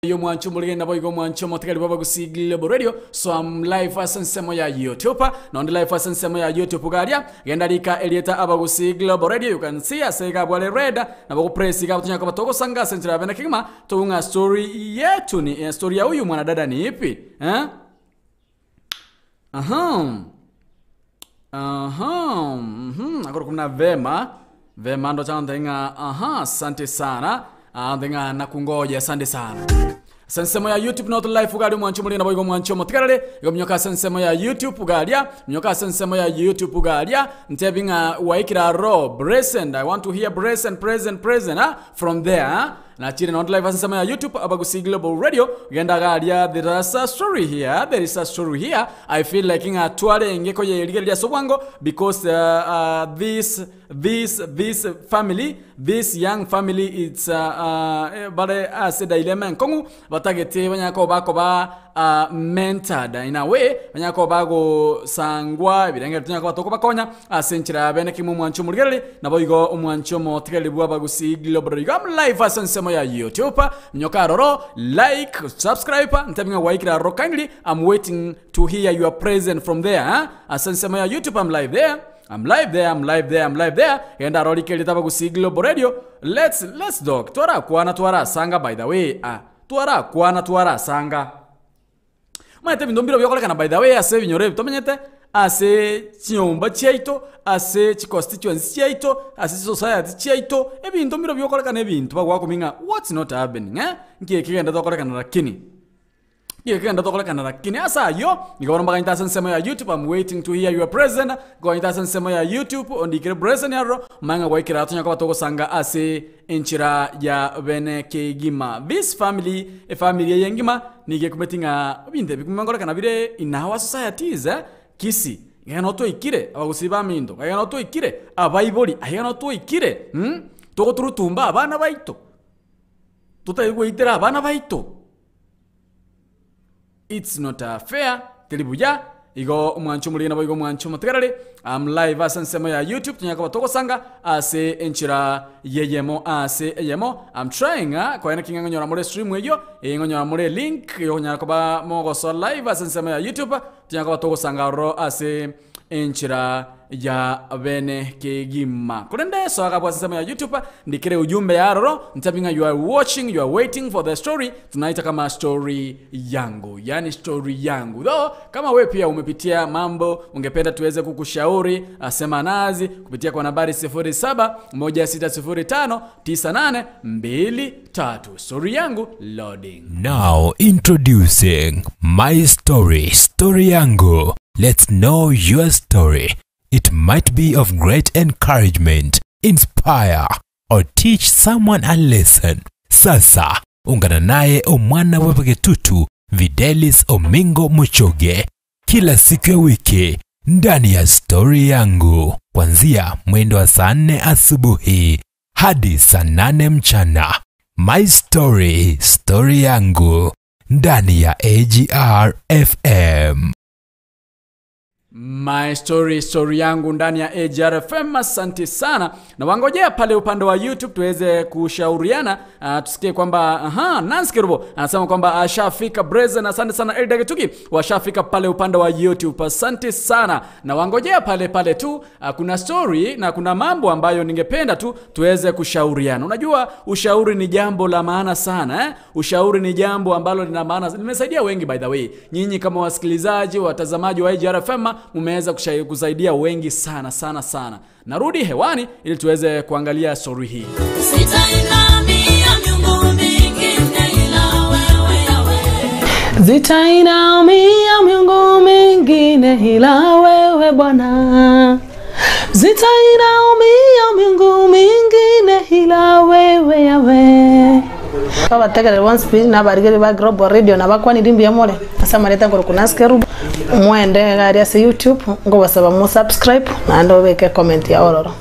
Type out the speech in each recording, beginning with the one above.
Y'omwancho omorigeni naboigo omwancho omotigari bw'abagusii Global Radio so I'm live ase ensemo ya YouTube nonde live ase ensemo ya YouTube garia genda rika erieta abagusii Global Radio you can see ase iga abwo are red nabo gopress iga tonya koba togosanga ase enchera ya bene kegima togwe ng'a story yetu ni eh, story ya huyu mwanadada ni ipi eh? Aha. Aha, mhm, akoro kumna vema vema ndo chante ng'a aha, asante sana ante ng'a nakungoja asante sana ase ensemo ya youtube not live gari omwancho muri nabo igo omwancho omotigarere igo minyoka ase ensemo ya youtube garia minyoka ase ensemo ya youtube garia ntebi ng'a waikire aro present i want to hear present present present ah, from there ah. Nachire not live ase ensemo ya YouTube Abagusii Global Radio genda garia there is a story here there is a story here I feel like ng'a twarenge koyerigereria ase obwango because uh, uh, this this this family this young family it's uh, uh, bare ase dilemma enkong'u batagete banyare koba bakoba uh, mentored in a way banyare koba bagosangwa ebirengererio tonyare koba tokobakonya ase enchera ya bene kegima omwancho omorigereri naboigo omwancho omotigereri bw'abagusii global igo am live ase ensemo ya youtube minyoka aroro like subscribe ntebi ng'a gwaikire aroro kindly I'm waiting to hear your present from there eh? ase ensemo ya youtube I'm live there I'm live there, I'm live there, I'm live there. Genda aroro rika Abagusii Global Radio. Let's let's talk. Twarakwana twarasanga by the way. Ah, twarakwana twarasanga. Omanyete ebinto mbire biokorekana by the way ase ebinyoro ebi tomenyete, ase chinyomba chiaito, ase chiconstituency chiaito, ase chisociety chiaito, ebinto mbire biokorekana ebinto bagoakomia ng'a what's not happening eh, nki ekegenda tokorekana lakini. Nki ekegenda tokorekana lakini ase ayio, nigo bono mbaganyete ase ensemo ya YouTube, I'm waiting to hear your present, nkoganyete ase ensemo ya YouTube, ondikere present aroro, omanye ng'a gwaikire aa tonya koba togosanga ase Enchera ya bene kegima. This family, efamiri eye engima, nigo ekumeti ng'a ebinto ebi bikorekana bire in our societies eh, Kisii, iga noo twaikire, abagusii baminto, iga noo twaikire, abaibori, aiga noo twaikire mh, togoturutumba abana baito, totari goitera abana baito. It's not fair, teri buya, igo omwancho omoriri naboigo omwancho omotigareri, I'm live ase ensemo ya YouTube tonyare koba togosanga ase enchera yeyemo ase eyemo, I'm trying ah, koena ki ng'a ngonyora more stream eyio, eh ngonyora more link yokonyara koba mogosoa live ase ensemo ya YouTube, tonyare koba togosanga aroro ase enchera ya bene kegima. Korende soa agabwo ase ensemo ya YouTube, ndikere ujumbe ya aroro, ntabi ng'a you are watching, you are waiting for the story, tunaita kama story yangu, yani story yangu. Though, kama we pia umepitia mambo ungependa tuweze kukushauri, asema nazi kupitia kwa nambari 0716059823. Story yangu loading. Now introducing My Story, Story Yangu. Let's know your story. It might be of great encouragement, inspire, or teach someone a lesson. Sasa ungana naye omwana wa Bagetutu Videlis Omingo Muchoge kila siku ya wiki ndani ya Story Yangu kuanzia mwendo wa saa nne asubuhi hadi saa nane mchana. My Story, Story Yangu ndani ya AGR FM. My story story yangu ndani ya AGR FM. Asante sana na wangojea pale upande wa YouTube tuweze kushauriana, uh, tusikie kwamba aha, Nancy Kerubo anasema kwamba ashafika Brezen. Asante sana Elda Gituki, washafika pale upande wa YouTube, asante sana na wangojea pale pale tu. Uh, kuna story na kuna mambo ambayo ningependa tu tuweze kushauriana. Unajua ushauri ni jambo la maana sana eh? Ushauri ni jambo ambalo lina maana, limesaidia wengi by the way. Nyinyi kama wasikilizaji, watazamaji wa AGR FM mmeweza kusaidia wengi sana sana sana. Narudi hewani ili tuweze kuangalia story hii. Sitainamia miungu mingine ila wewe Yahweh. Zitainamia miungu mingine ila wewe Bwana. Zitainamia miungu mingine ila wewe Yahweh. Babategerere bonsi pi nabarigeri ba Global Radio nabakwanire mbuya more ase amareta nkoroku Nancy Kerubo mwende iga aria ase YouTube nkobasaba mo subscribe naende obeke comment yao ororo.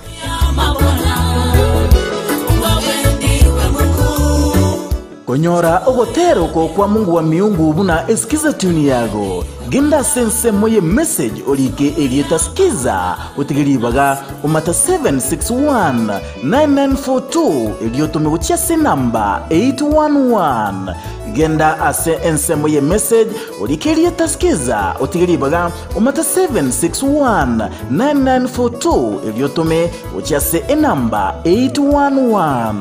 Konyora ogotera oko kwa Mungu wa miungu buna esikiza tune yago, genda ase ensemo ye message orike erieta skiza otige ribaga omata 761 9942 erio otome gochia ase enamba 811. Genda ase ensemo ye message, orike erieta Skiza, otige ribaga omate 761 9942 erio otome gochia ase enamba 811.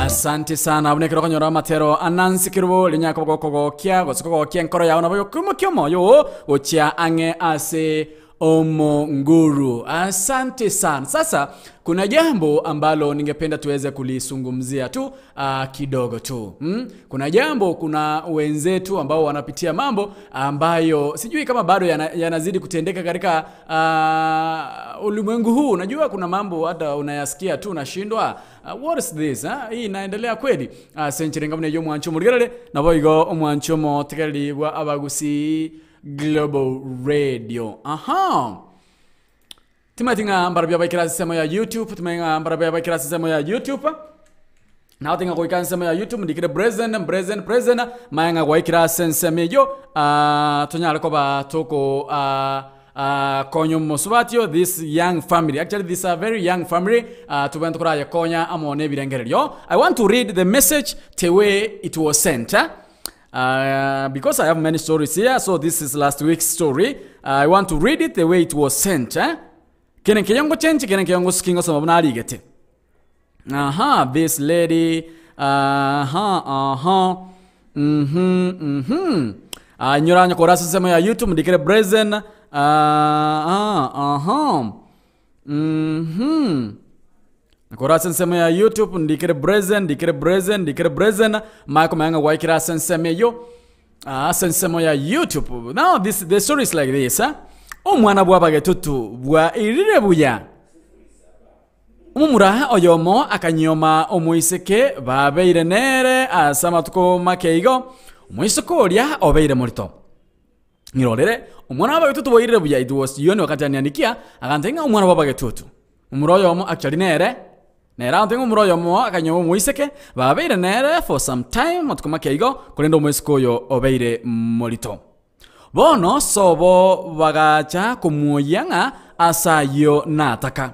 Asante sana buna ekero okonyora amatero anansi kerubo rinya koba gokogokia gose kogokia enkoro yao nabo gokoimokia omoyo oo gochia ang'e ase Omonguru. Asante sana. Sasa kuna jambo ambalo ningependa tuweze kulisungumzia tu kidogo tu. Kuna jambo, kuna wenzetu ambao wanapitia mambo ambayo sijui kama bado yanazidi kutendeka katika ulimwengu huu. Unajua kuna mambo hata unayasikia tu unashindwa what is this? Hii inaendelea kweli? Senchiri ngamune yo mwancho murigerere nabo igo omwancho motegereri bwa abagusi Global Radio. Aha. Timati ng'a mbarabia baikira sisemo ya YouTube, timati ng'a mbarabia baikira sisemo ya YouTube. Nao tinga goika ensemo ya YouTube ndikire present present present maye ng'a gwaikira ase ensemo eyio tonyare koba toko konya omosubatio this young family actually this a very young family tobwenerete korayekonya amo na ebirengererio. I want to read the message the way it was sent. Eh? Because I have many stories here, so this is last week's story. I want to read it the way it was sent. Eh? Kene nkeyongo chenchi, kene nkeyongo sikingo soma buna arigete. Aha, this lady. Aha, aha. Mhm, mhm. Nyora nyokora ase ya YouTube ndikire Brazen. Aha, aha. Kora ase ensemo ya YouTube ndikere Brazen, ndikere Brazen, ndikere Brazen, maya komanya ng'a gwaikire ase ensemo eyio, ase ensemo ya YouTube. Now this the story is like this, eh? Omwana bw'abagetutu bwairire buya. Omomura oyomo akanyioma omoiseke babeire nere ase amatuko make igo, omoiseke oria obeire morito. Ng'irorere, omwana bw'abagetutu bwairire buya, it was jioni wakati aniandikia, agantebia ng'a omwana bw'abagetutu. Omura oyomo actually nere, nere agantebia ng'a omura oyomo akanyora omoiseke, babeire nere for some time, amatuko make igo, korende omoiseke oyo obeire morito. Bono sobo bagacha komwoyia ng'a ase ayio nataka.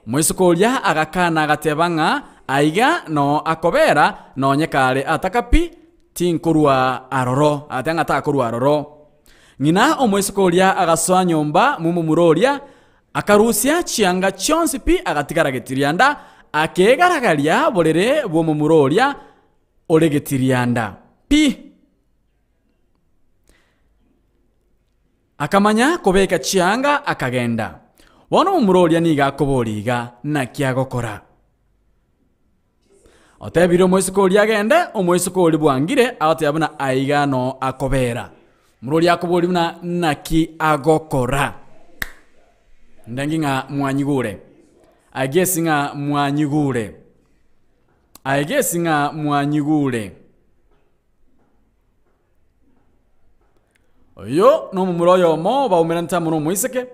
Omoiseke oria agakana agateba ng'a aiga noo akobera nonye kare ataka pi, Tinkorua aroro, agateba ng'a takorua aroro. Ng'ina omoiseke oria agasoa nyomba mw'omomura oria, akarusia chianga chionsi pi agatigara getirianda, akegaragaria borere bw'omomura oria ore getirianda pi. Akamanya kobeka chianga akagenda. Bono omomura oria nigo akoboria iga, Naki agokora? Otebirie omoiseke oria agende, omoiseke oria bwangire agoteba buna aiga noo akobera. Omoro oria akoboria buna naki agokora. Ndengi ng'a mwanyigure. I guess ng'a mwanyigure. I guess ng'a mwanyigure. Oyo nomomura oyomo baumerante amo nomoiseke,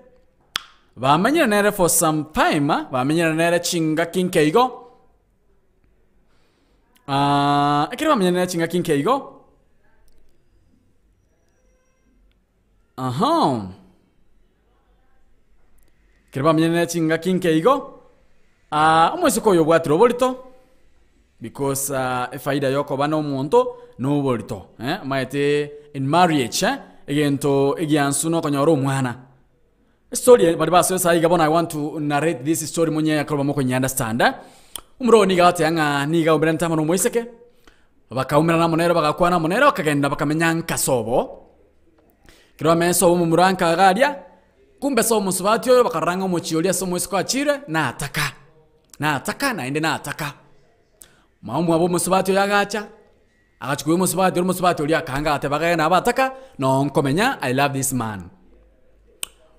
bamenyire nere for some time, bamenyire nere chingaki nke igo, ekero bamenyire nere chingaki nke igo, aha, ekero bamenyire nere chingaki nke igo, omoiseke oyo obwatire oborito. Because efaida yokoba na omonto noborito eh, omanyete in marriage eh, egento egiansu nokonyora omwana. Estory eye baria basoe saha iga bono I want to narrate this story monye ekero mokonye understand eh. Omorwao oyo nigo agoteba ng'a nigo aumerante amo na omoiseke, bakaumerana amo nere bagakwana amo nere bakagenda bakamenya nka sobo. Ekero bamenyete sobo omomura nka iga aria, kumbe ase omosubati oyo bakarora ng'a omochie oria ase omoiseke achire nataka. Nataka naende nataka. Mama omwabo omosubati oyo agacha, agachia koigwa omosubati oria, omosubati oria akaanga agateba gaki nabo ataka, noo nkomenya, I love this man.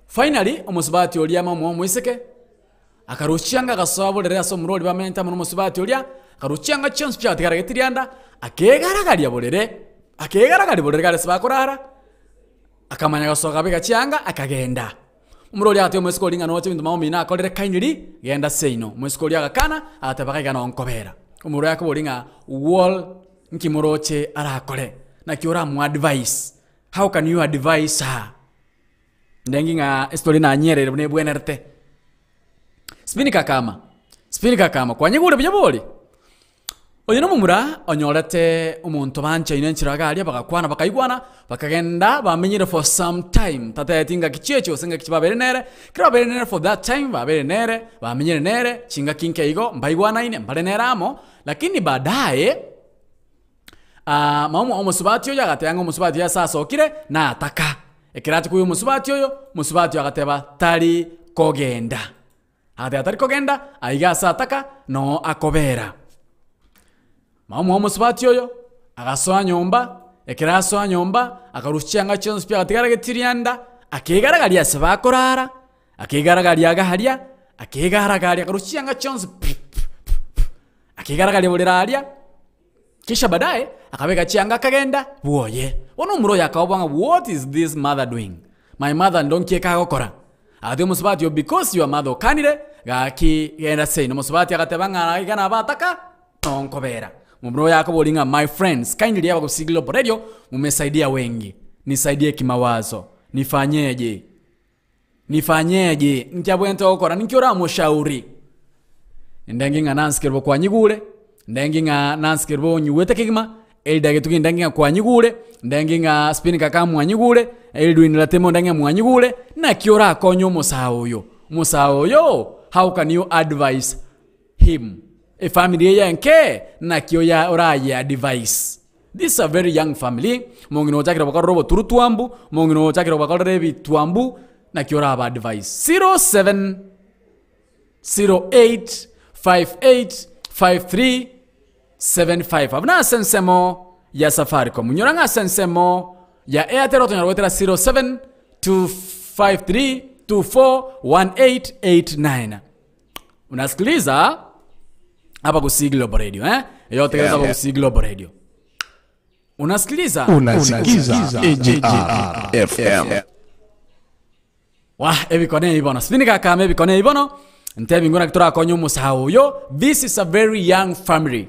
Finally, omosubati oria mama omwabo omoiseke, akarusia chianga agasoa borere ase omorwori bamenyete amo na omosubati oria, akarusia chianga chionsi chiagatigara getirianda, akegaragaria borere, akegaragaria borere kare ase bakorara, akamanya gosoka akabeka chianga akagenda. Omorwori oria agatebia omoiseke oria ng'a noche ebinto mama omino akorire kindly, genda seino. Omoiseke oria agakana, agateba gaiga noo nkobera. Omorwori akoboria ng'a wall nki moroche arakore? Naki oramoadvise? How can you advise her? Ndengi ng'a estory nanyerire buna ebwenerete. Spini kakama. Spini kakama, kwanyigure buya bori? Oyo nomomura onyorete omonto banchaine enchera iga aria bagakwana bakaigwana bakagenda bamenyire for some time tatebeti ngaki chiechi gose ngaki chibabeire nere, ekero babeire nere for that time babeire nere bamenyire nere chingaki nke igo mbaigwanaine mbare nere amo, lakini baadaye mama omosubati oyo agateba ng'a omosubati oyo ase asokire nataka. Ekero achia koigwa omosubati oyo, omosubati oyo agateba tari kogenda. Agateba tari kogenda aiga ase ataka noo akobera. Mama omosubati oyo agasoa nyomba, ekero asoa nyomba akarusia chianga chionsi pi agatigara getirianda, akeigaragaria ase bakorara, akeigaragaria iga aria, akeigaragaria akarusia chianga chionsi pi pi pi pi, akeigaragaria borere aria. Kisha baadaye akabeka chianga akagenda bwoye. Bono omura oyo akaoboa ng'a what is this mother doing? My mother ndonki eke agokora? Agatebia omosubati oyo because your mother okanire gaki genda seino. Omosubati agateba ng'a iga nabo ataka nonkobera. Momura oyo akaboria ng'a my friends kindly abagusii global radio mumesaidia wengi nisaidie kimawazo nifanyeje? Nifanyeje? Inki abwenerete gokora? Ninki oramoshauri? Ndenge ng'a Nancy Kerubo kwanyigure, ndenge ng'a Nancy Kerubo onyigwete kegima, Elda Getugi ndenge ng'a kwanyigure, ndenge ng'a Spin Kaka mwanyigure, Eldwin Ratemo ndenge ng'a mwanyigure, naki orakonye omosae oyo? Omosae oyo, how can you advise him? Efamiri eye enke, naki oya oraye advise? This is a very young family, omong'ina ochakire gokorera oboturutwambu, omong'ina ochakire gobakorera ebitwambu, naki oraba advise. 07 08 58 53 75 abwo nase ensemo ya Safaricom. Nyora ng'a ase ensemo ya Airtel otonyara goetera 07 253 24 1889. Unasikiliza hapa Gusii Global Radio eh? Yotegereza hapa Gusii Global Radio. Unasikiliza Unasikiza AGR FM. Wah, ebikone ebi bono. Sibini gakama ebikone ebi bono. Ntebi nguna torakonya omosaha oyo. This is a very young family.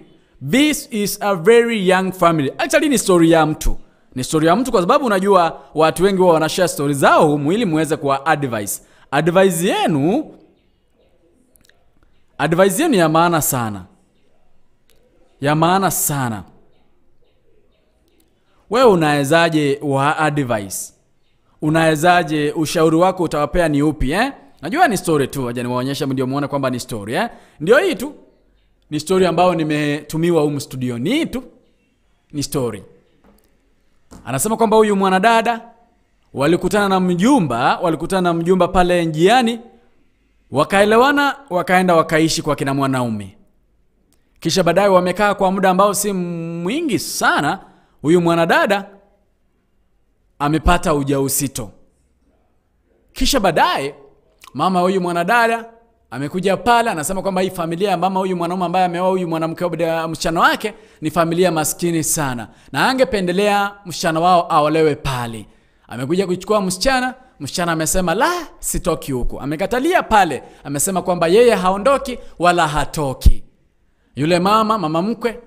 This is a very young family. Actually ni story ya mtu. Ni story ya mtu kwa sababu unajua watu wengi huwa wanashare story zao humu ili muweze kuwa advice. Advice yenu advice yenu ya maana sana. Ya maana sana. Wewe unawezaje wa advice? Unawezaje ushauri wako utawapea ni upi eh? Najua ni story tu, acha niwaonyeshe ndio muone kwamba ni story eh? Ndio hii tu. Ni story ambayo nimetumiwa humu studio. Ni hii tu. Ni story. Anasema kwamba huyu mwanadada walikutana na mjumba, walikutana na mjumba pale njiani, wakaelewana, wakaenda wakaishi kwa kina mwanaume. Kisha baadaye wamekaa kwa muda ambao si mwingi sana, huyu mwanadada amepata ujauzito. Kisha baadaye mama huyu mwanadada amekuja pale anasema kwamba hii familia ya mama huyu mwanaume ambaye ameoa huyu mwanamke wa msichana wake ni familia maskini sana, na angependelea msichana wao aolewe pale. Amekuja kuchukua msichana, msichana amesema la, sitoki huku. Amekatalia pale, amesema kwamba yeye haondoki wala hatoki. Yule mama, mama mkwe,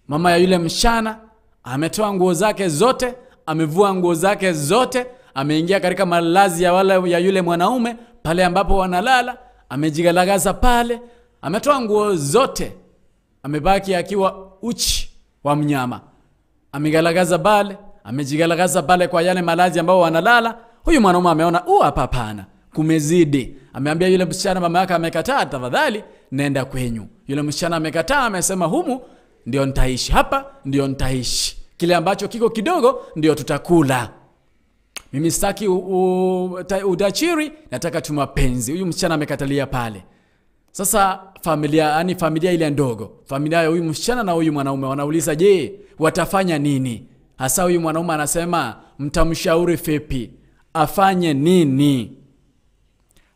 mama ya yule msichana ametoa nguo zake zote, amevua nguo zake zote, ameingia katika malazi ya wale ya yule mwanaume pale ambapo wanalala, amejigalagaza pale, ametoa nguo zote, amebaki akiwa uchi wa mnyama, amegalagaza pale, amejigalagaza pale kwa yale malazi ambao wanalala. Huyu mwanaume ameona huu hapa, hapana, kumezidi. Ameambia yule msichana, mama yake amekataa, tafadhali nenda kwenyu. Yule msichana amekataa, amesema humu ndio nitaishi, hapa ndio nitaishi, kile ambacho kiko kidogo ndio tutakula. Mimi sitaki udachiri, nataka tu mapenzi. Huyu msichana amekatalia pale. Sasa familia, yani familia ile ndogo, familia ya huyu msichana na huyu mwanaume wanauliza, je, watafanya nini? Hasa huyu mwanaume anasema mtamshauri vipi? Afanye nini?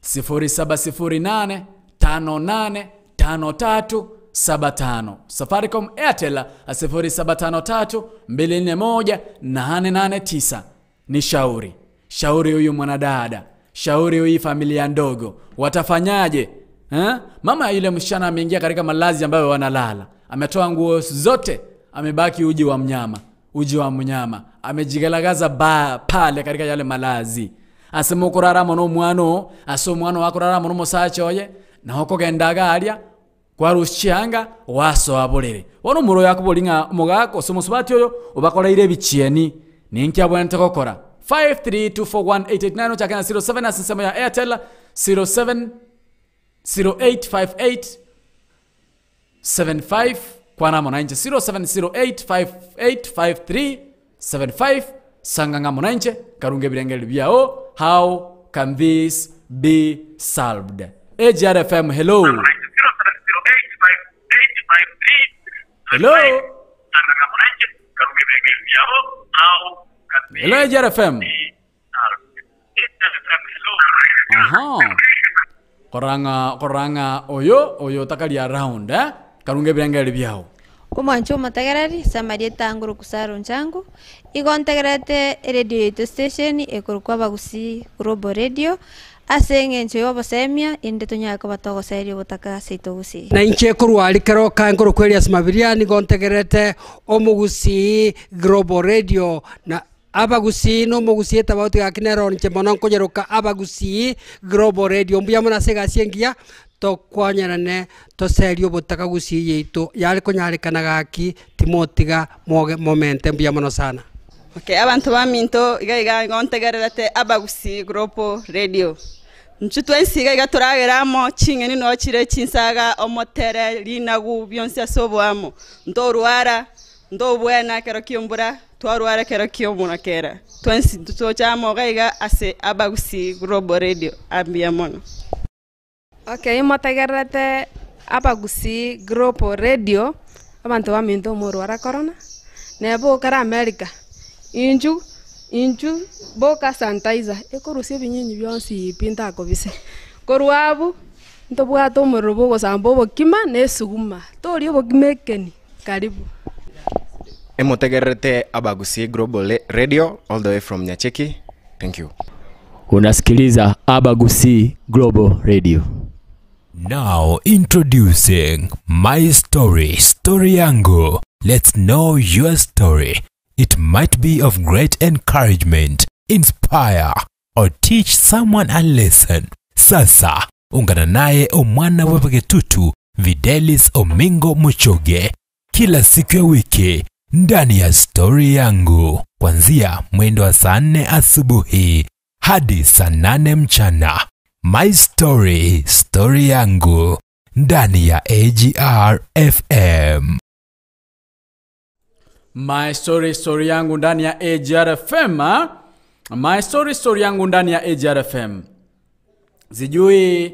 0708 58 53 75. Safaricom Airtel 0753 241 889. Ni shauri. Shauri huyu mwanadada, shauri huyu familia ndogo, watafanyaje? Eh? Mama yule msichana ameingia katika malazi ambayo wanalala, ametoa nguo zote, amebaki uji wa mnyama, uji wa mnyama, amejigalagaza ba pale katika yale malazi. Asema okorara mono omwana oo, ase omwana oo akorara mono omosacha oye, na okogendaga aria, Kwarusia chianga, gwasoa borere. Bono omoro oyo akoboria ng'a omogaka gose omosubati oyo obakoreire ebichieni, ninki abwenerete gokora? 53241889 ochake na 07 ase ensemo ya Airtel, 07 0858 75 kwana amo nainche 0708585375 sanga ng'amo nainche karunge ebirengererio biao how can this be solved AGRFM hello hello hello AGRFM Aha. Korora ng'a korora ng'a oyo oyo otakari around eh, karunge ebirengererio biao. Omwancho omotegereri, ase amarieta angoro Kusaro Nchangu, igo ntegererete eredio yaito station ekorokwa Abagusii Global Radio, ase eng'encho ya obosemia inde tonyare koba togoseria obotaka seito Gusii. Na inche korwa aria kero kae nkorokwa Elias Mabiria nigo ntegererete Omogusii Global Radio na Abagusii na omogusii etabauti gaki nero inche mono nkonyeroka Abagusii Global Radio mbuya mono ase egasi engiya tokwanyerane toserie obotaka gusii yaito yare konyarekana gaki timotiga moge momente mbuya mono sana. Okay, abanto baminto iga iga igo ntegererete Abagusii Global Radio. Inchuo twensi iga iga toragere amo, ching'eni noo chire chinsaga, omotere, rinagu, bionsi ase oboamo. Ntorwara, ntobwena ekero ki'embura. Twarwara ekero ki'omorakera, twensi toche amo iga iga ase Abagusii Global Radio. Mbuya mono. Okay motegererete Abagusii Global Radio, abanto baminto omorwara korona, neba okare America, inchu inchu boka sanitizer, ekorusia ebinyinyi bionsi pi ntakobise. Korwa abwo, ntobwate omorero bwa ogosamba obokima na esuguma, toria obokima ekeni. Karibu. Emotegererete Abagusii Global Radio all the way from Nyacheki. Thank you. Unasikiliza Abagusii Global Radio. Now introducing My Story, Story Yangu. Let's know your story. It might be of great encouragement, inspire, or teach someone a lesson. Sasa ungana naye omwana wa Bagetutu Videlis Omingo Muchoge kila siku ya wiki ndani ya Stori Yangu kuanzia mwendo wa saa nne asubuhi hadi saa nane mchana. My Story, Story Yangu ndani ya AGR FM. My story story yangu ndani ya AGR FM. ah. My story story yangu ndani ya AGR FM. Sijui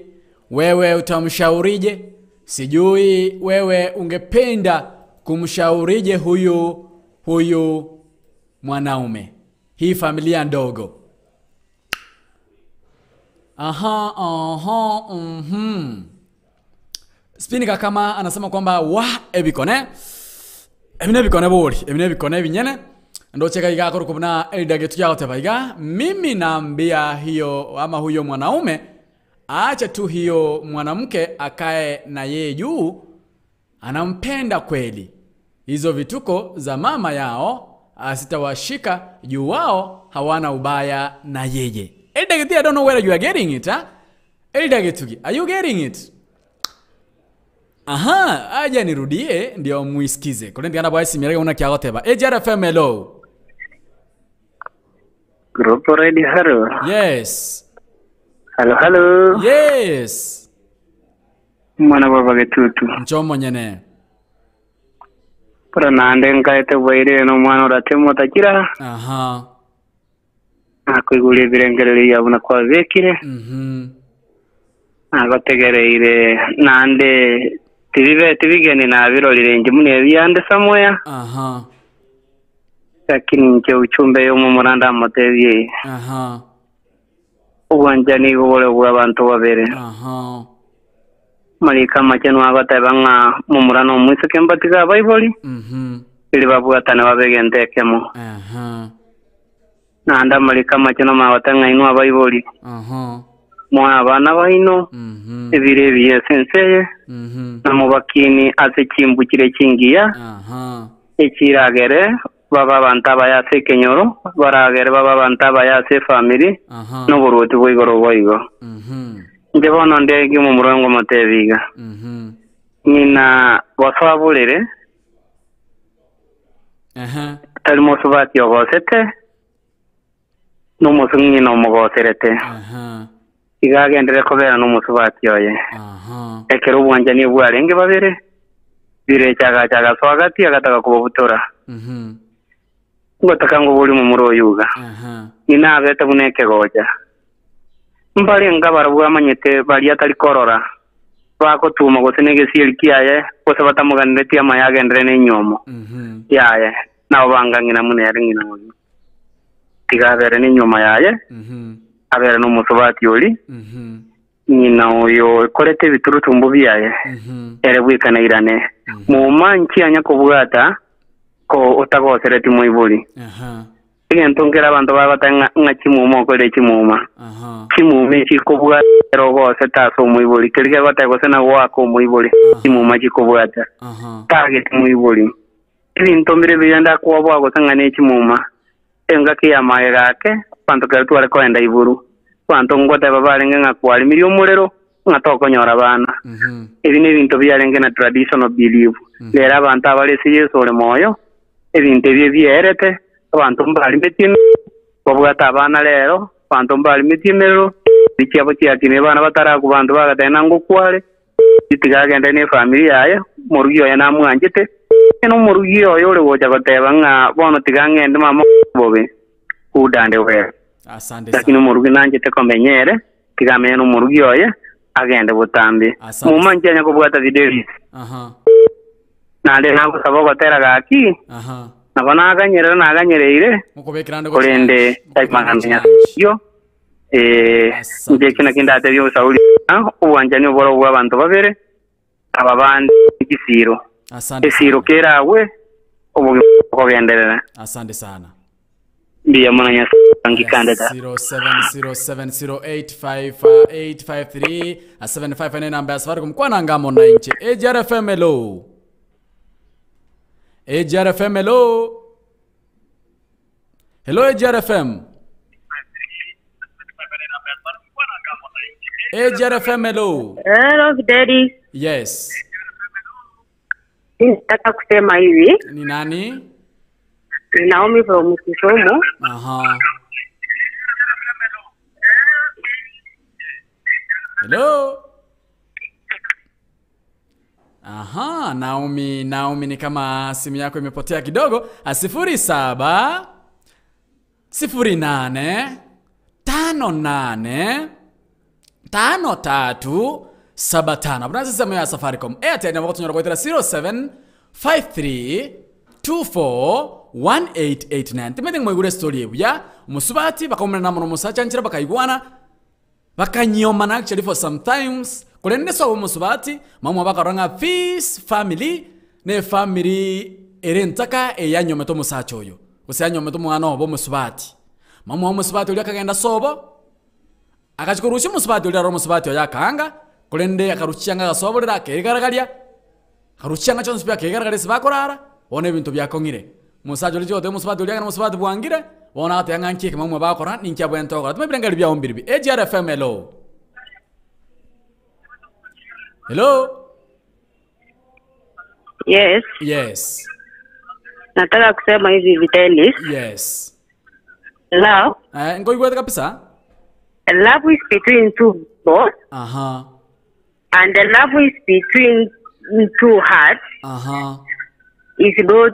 wewe utamshaurije, sijui wewe ungependa kumshaurije huyu huyu mwanaume, hii familia ndogo. Aha, aha, mhm. Spini Kakama anasema kwamba wa ebikone ebine ebikone bori ebine ebikone ebinyene ndocheka iga akoro kubona elda getu yagoteba iga mimi naambia hiyo ama huyo mwanaume aache tu hiyo mwanamke akae na yeye juu anampenda kweli hizo vituko za mama yao asitawashika juu wao hawana ubaya na yeye Elda Getugi, I don't know whether you are getting it huh? Elda Getugi, are you getting it aha aja nirudie ndio muisikize kulingana bwa simirega una kyagoteba AGRFM hello Grupo Radio hello. yes Hello hello. Yes. Mwana baba getutu. Nchomo nyene. Pura nande nkaete bwaire no mwana uratemo takira. Aha. Nakuiguria ebirengererio yabo na kwabekire. Mhm. Nagotegereire nande tibibe tibigeni nabirorire inje mune ebyande somewhere. Aha. Lakini nche uchumbe yomo muranda amotebie. Aha. Obwanchani nigo bore bwa abantu babere. Aha. Marika make nwagoteba ng'a momura na omwiseke mbatiga abaibori. Mhm. Eri babwatane babegente ekemo. Aha. Naende amariko amake nomagota ng'a inwe abaibori Aha. moe abana baino ebiro ebiya ase ense eye, na mobakini ase chimbu chire chingiya, Aha. echiragere babe abanto abaya ase ekenyoro, baragere babe abanto abaya ase efamiri, Aha. na oboruoti bwa igoro boigo. Mhm. Inche bono ndenge omomura oyo ngomotebi iga, Mhm. Ng'ina gosoa borere, Ehe. tari mosubati ogosete, nomosu ng'ina omogoserete. Iga agenderere kobera nomosubati oye. Ekero obwanchani bwarenge babere, birecha agacha agasoa gati agataka kobabutora. Ngotaka ngoborie omomura oyo iga, Ng'ina abete buna ekegocha. Mbarenge abarabwo amanyete baria atari korora, bagotuma gose negesieri kiaye, gose batamoganeretie amaya agenderere nenyuomo yaye, nabo banga ng'ina buna ere ng'ina oyio. Tiga abere nenyuomo yaye, abere nomosubati oria, ng'ina oyo okorete ebiturutumbu biaye, ere bweka nairane. Moma nchianya kobwata ko otagosereti moibori. Egento nkere abanto bagoteba ng'a ng'a chimuma okorire chimuma. Chimuma echi chikobwata ekero ogosete ase omoibori, keria kegoteba gose na goaka omoibori, chimuma chikobwata. Tageti moibori. Ebinto mbire biria ndakoboa gose ng'a ne chimuma, engaki y'amagega ake, abanto kero tware koenda iguru, abanto ngoteba barenge ng'a kwarimirie omorero, ng'a tokonyora abana. Ebi nebinto biarenge na traditional belief. Rero abanto abare ase Yeso ore moyo, ebinto ebi ebierete, abanto mbarimetie emerero, babwate abana rero, abanto mbarimetie emerero, chiabo chiakinire abana batarakwa abanto bagateba nangokware, Tiga agende nefamiri yaye, omorugi oye namwanchete. Onye nomorugi oye ore gocha goteba ng'a bono tiga ng'ende mama bobe, good and well. Asante Lakini sana. omorugi nanchete komenya ere, tiga amenye nomorugi oye, agende botambe. Asante. Muma nchianya kobwata Fidelis, Aha. naende nagosaba ogotera gaki, Aha. nabo naganyerera naganyereire, Mokobekera ande korende taimang'ana Nyasae. Ee, inche eki nakio ndatebie obosauri ng'a obwanchani oboro bw'abanto babere, aba bande chisiiro. Asante Esiiro sana. keragwe, obogima bokogenderera. Asante sana. Mbuya mono Nyasae angikande tata. 0707085853 759 namba ya Safaricom kwana ngamo na inche AGR FM hello AGR FM hello Hello AGR FM. AGR FM hello. Hello Fideli, Yes. mimi nataka kusema hivi, Ni nani? ni Naomi from Kisumu. Aha. Hello. Aha, Naomi, Naomi ni kama simu yako imepotea kidogo. 07 08 58 53 75. Buna sisemu ya Safaricom. Airtel nabo gotunyora goetera 07 53 24 1889. Timete ng'oigure story ebuya. Omusubati bakaumera mono omosacha nchera bakaigwana bakanyomana actually for sometimes korende sobo omosubati mamwa bakarora ng'a this family ne family ere ntaka eyanyomete omosacha oyo gose yanyomete omwana obo omosubati. Mamwa omosubati oria akagenda sobo agachi korusia omosubati oria aro omosubati oyo akaanga korende akarusia chianga agasoborera akeigaragaria akarusia chianga chionsi pi akeigaragaria ase bakorara bono ebinto biakong'ire. Omosacha oria chigoteba omosubati oria ng'a omosubati bwangire bono agateba ng'a nki ekemo bakora ninki abwenerete gokora. Toma ebirengererio biago mbiribi. AGR FM hello. Hello. Yes, Yes. nataka kusema hivi Vitelis. Yes. Love, Eh, nkoigwete kabisa. love is between two both Aha. and the love is between two hearts. Aha. Is not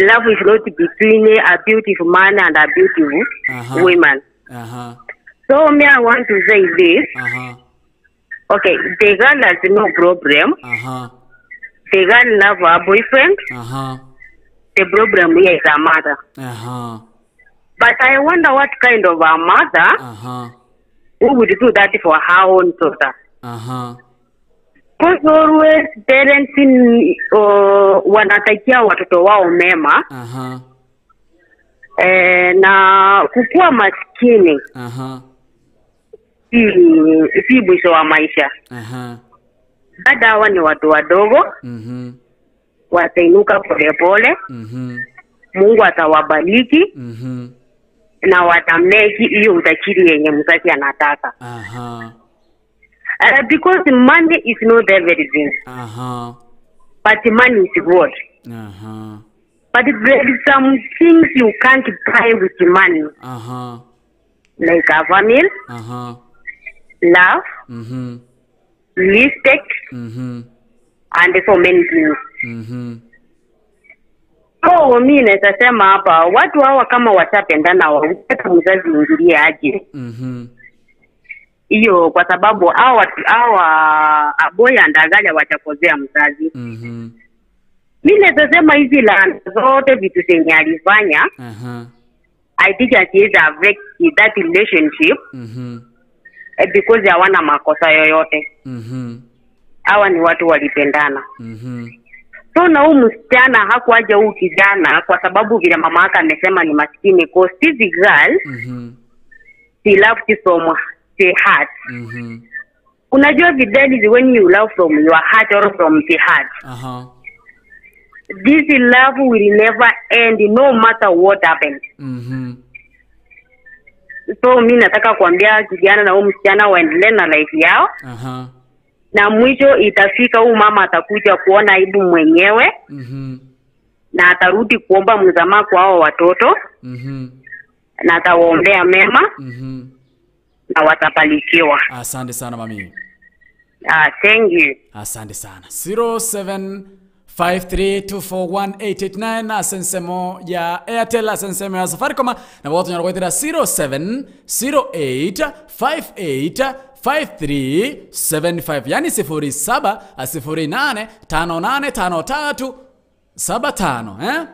love is not between a beautiful man and a beautiful Aha. woman. Aha. So me, I want to say this. Aha. Okay, the girl has no problem. Aha. The girl love her boyfriend. Aha. The problem here is her mother. Aha. But I wonder what kind of a mother Aha. who would do that for her own daughter. Aha. Because always parents in, wanatakia watoto wao mema Aha. eh, na kukuwa maskini Aha. si, si mwisho wa maisha. Aha. Dada hawa ni watu wadogo, Mhm. watainuka polepole. Mhm. Mungu atawabariki Mhm. na watameki hiyo utajiri yenye mzazi anataka. Aha. Because money is not everything. Aha. But money is God. Aha. But there is some things you can't buy with money. Aha. Like a family, Aha. love, Respect, and so many things. So mi naweza sema hapa watu hawa kama washapendana hata mzazi ingilie aje hiyo, kwa sababu hawa hawa aboy and agala wachakozea mzazi. Mi naweza sema hizi laana zote vitu zenye alifanya, Aha. I think haziwezi affect that relationship because hawana makosa yoyote. Hawa ni watu walipendana. So na huyu msichana hakuaja huyu kijana kwa sababu vile mama yake amesema ni maskini, cause this girl she loved from the heart. Unajua Fidel is when you love from your heart or from the heart. Aha. This love will never end no matter what happens. So mi nataka kuambia kijana na huyu msichana waendelee na life yao, Aha. na mwisho itafika huyu mama atakuja kuona aibu mwenyewe na atarudi kuomba msamaha kwa hao watoto na atawaombea mema na watabarikiwa. Asante sana mami. Ah, thank you. Asante sana. 0753241889 asensemo ya Airtel, asensemo ya Safaricom na boto nyara gwetera 0708585375 yani 07 08 5853 75 eh?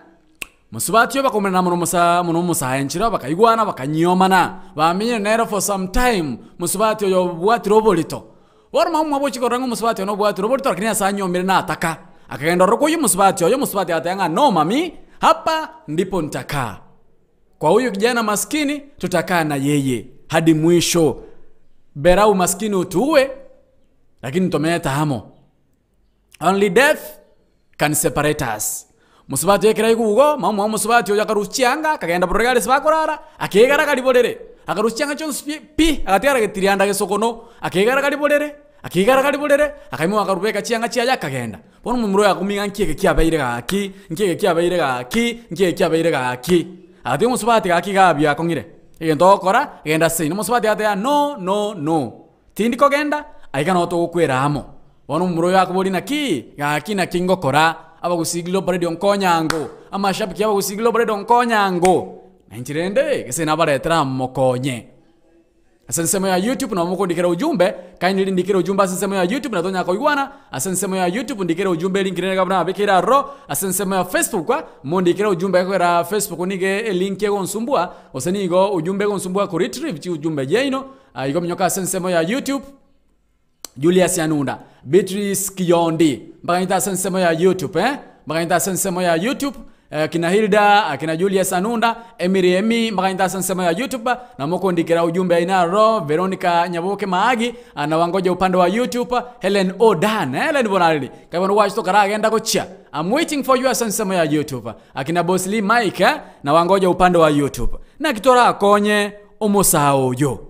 Musubati bakomerana muno musa muno musaenchira bakaigwana bakanyomana bamenye nero for some time. Musubati oyo bwatire oborito bono mamwe bochikora ngo musubati ono bwatire oborito, lakini asanyomire na ataka akagenda roko uyu musubati oyo musubati atanga no mami, hapa ndipo nitakaa kwa huyu kijana maskini, tutakaa na yeye hadi mwisho, bera umaskini utuue, lakini tomeeta hamo, only death can separate us. Musubati ekera igugo mama wa musubati oyo akaruchianga akagenda borogare sibakorara akegara kariborere akaruchianga chonsi pi, pi agatigara getirianda gesokono akegara kariborere akigara kariborere akaimwa akarubeka chianga chiaya akagenda. Bono mumuro yakumiga nkiege kiabeire gaki nkiege kiabeire gaki nkiege kiabeire gaki agatiga musubati gaki gabia akong'ire egento ogokora genda seino. Musubati agateba no no no tindi kogenda aiga no togokwera amo. Bono mumuro yakobori naki gaki naki ngokora abagusigilo radio nkonyango amashabiki abagusigilo radio nkonyango nanchirende gese nabaretera mokonye. Ase nsemo ya YouTube na mukundikira ujumbe kindly ndikira ujumbe ase nsemo ya YouTube na tonya koigwana ase nsemo ya YouTube ndikira ujumbe linkire gabna abikira ro ase nsemo ya Facebook mundikira ujumbe kwera Facebook nige link egonsumbua ose nigo ujumbe gonsumbua ku retrieve chi ujumbe jeino igo minyoka ase nsemo ya YouTube Julius Yanunda Beatrice Kiyondi mpaka nita ase nsemo ya YouTube mpaka nita ase nsemo ya YouTube kina Hilda akina Julius Anunda Emiri Emi mpaka nita ase nsemo ya YouTube na mukundikira ujumbe aina ro Veronica Nyaboke Maagi na wangoja upande wa YouTube Helen Odan Helen Bonalili kama watch to karagenda gochia I'm waiting for you ase nsemo ya YouTube akina Boss Lee Mike na wangoja upande wa YouTube na kitora konye omusao yo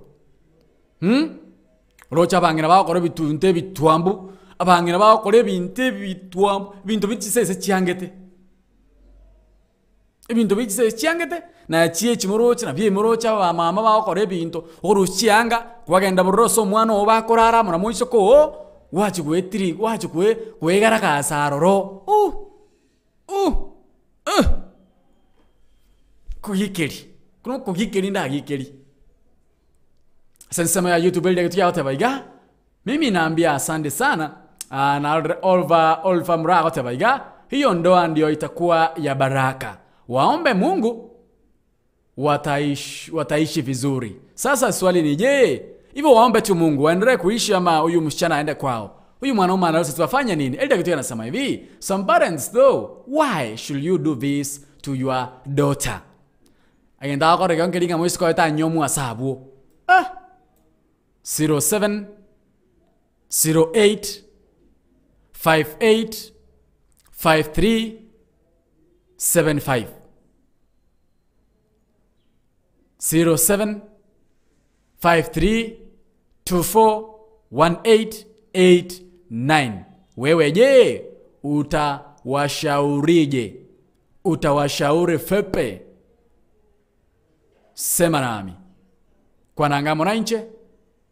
rocha bangina bakora bitunte bitwambu abangina bakora ebinte bitwambu bintu bichisese chiangete ebintu bichisese chiangete na chie chimorocha na bie morocha ba mama bakora ebinto oruchianga kwagenda burroso omwana obo bakorara muna moisoko o wachi gwetiri wachi kwe kwegaragasa aroro kugikeri kuno kugikeri ndagikeri. Sensema ya YouTube ile kitu yote baiga. Mimi naambia asante sana na Oliver Oliver Murago tebaiga. Hiyo ndoa ndio itakuwa ya baraka. Waombe Mungu wataishi vizuri. Sasa swali ni je, hivyo waombe tu Mungu waendelee kuishi ama huyu msichana aende kwao? Huyu mwanaume anaweza tufanye nini? Elda kitu anasema hivi, some parents though, why should you do this to your daughter? Agenda akore kyonkelinga mwisiko eta nyomu asabu. 07 08 58 53 75 07 53 24 18 89. Wewe je, Utawashaurije? Utawashauri vipi? Sema nami. Kwana ngamo na inche,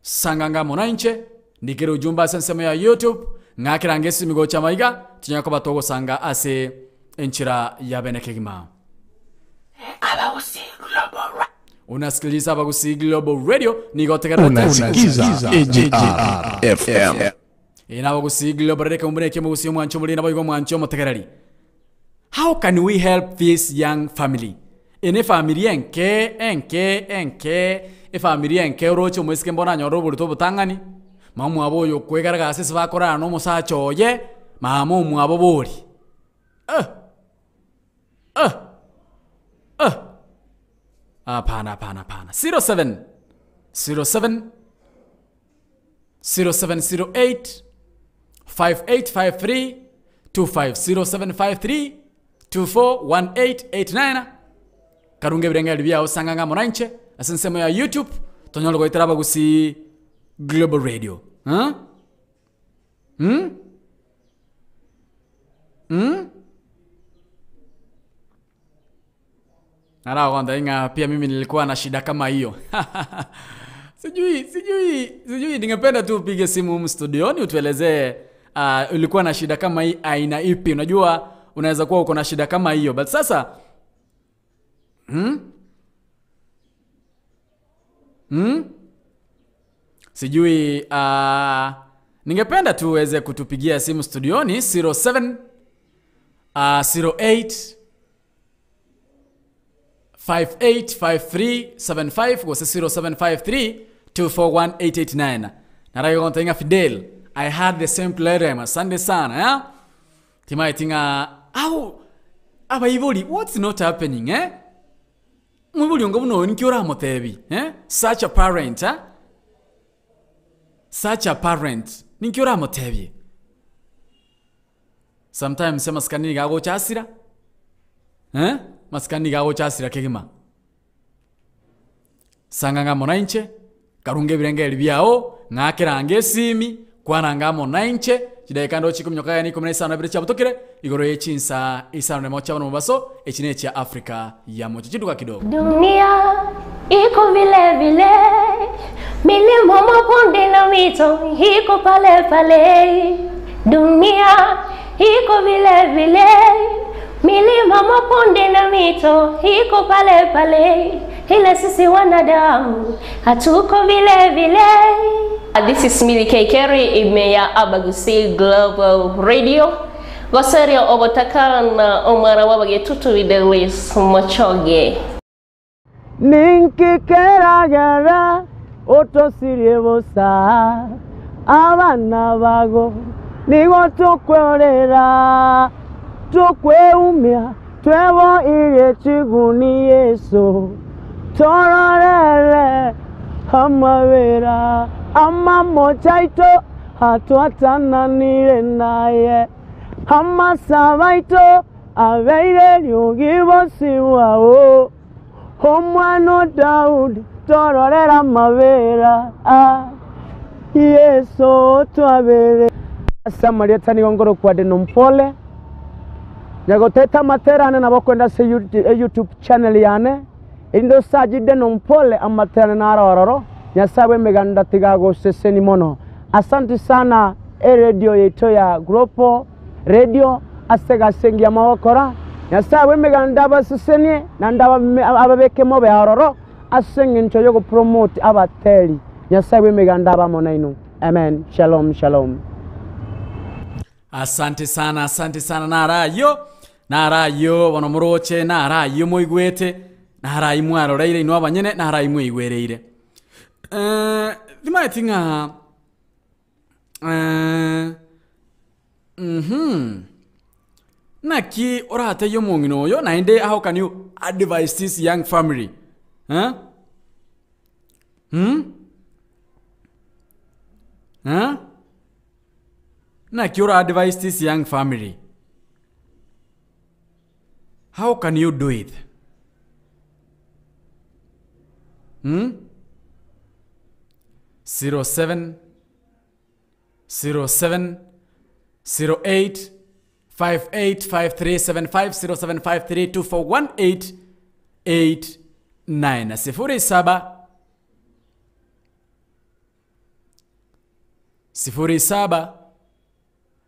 sanga ngamo na inche, ndikere ujumbe ase ensemo ya YouTube, ng'akera esimi gocha maiga, tinya koba togosanga ase enchera ya bene kegima. Unasikiliza Abagusii Global Radio, nigo tegererete. Unasikiza AGR FM. Ina Abagusii Global Radio kumbure ke mugusi omwancho muri nabo igo mwancho motegereri. How can we help this young family? Ene family enke enke enke efamily enke oroche omwesike mbona nyoro oborito obotang'ani mama mwabo oyo kwegaraga ase ase bakorana na omosacha oye mama omwabo bori eh eh eh hapana hapana hapana 07 07 0708 5853 250753 241889 karunge ebirengeri biao sanga ng'a moranche ase ensemo ya YouTube tonyore goetera Abagusii Global Radio. Huh? Hmm? Hmm? Naragonda inga pia mimi nilikuwa na shida kama hiyo. Sijui, sijui, sijui ningependa tu upige simu humu studioni utuelezee ulikuwa na shida kama hii aina ipi. Unajua unaweza kuwa uko na shida kama hiyo. But sasa Sijui ningependa tu uweze kutupigia simu studioni 07 08 585375 gose 0753 241889. Narayo inga Fidel, I had the same problem. Asante sana, eh? Timai tinga au abaibori, what's not happening, eh? Mwibori ongo buno nki oramotebi, eh? Such a parent, eh? Such a parent. Ninki oramotebi. Sometimes sema maskani gago chasira. Eh? Maskani gago chasira kegima. Sanga ngamo nainche, karunge birengeri byao, ng'akerange esimi, kwana ngamo nainche, chidakika ndo chikumnyoka yani 15 bire chabutokire, igoro yechinsa isano ne mocha no baso, echine cha Afrika ya mocha chiduka kidogo. Dunia iko vile vile, milima mabonde na mito iko pale pale. Dunia iko vile vile, milima mabonde na mito iko pale pale, ila sisi wanadamu hatuko vile vile. This is Millie K. Kerry, imeya Abagusii Global Radio. Goserio ogotakana omara wabagetutu videlis mochoge. Ninkikeragera otosirie bosa abana bago nigo tukwerera tukweumia twebo irie chiguni Yesu tororere amabera amamochaito hatwatananire naye amasabaito abeire riogi bosibwao omwana Daudi tororera mabera Yesu twabere. Samaria tani ngoro kwa deno mpole nyagoteta materane nabokwenda se YouTube channel yane indo sajide no mpole amaterane narororo nyasawe meganda tigago seseni mono. Asante sana e radio yetu ya Global Radio asega sengia mawakora nyasawe meganda basesenie nanda ababeke mobe aroro asenge ncho yogo promote abateli nyasawe meganda abamonainu. Amen. Shalom shalom. Asante sana, asante sana narayo. Narayo bono muroche narayo moigwete narayi mwaroreire ino abanyene narayi mweigwereire. Thimae tinga naki orate yo mongino oyo naende how can you advise this young family? Huh? Huh? Naki ora advise this young family? How can you do it? 07 07 08 585375 0753241889 07 07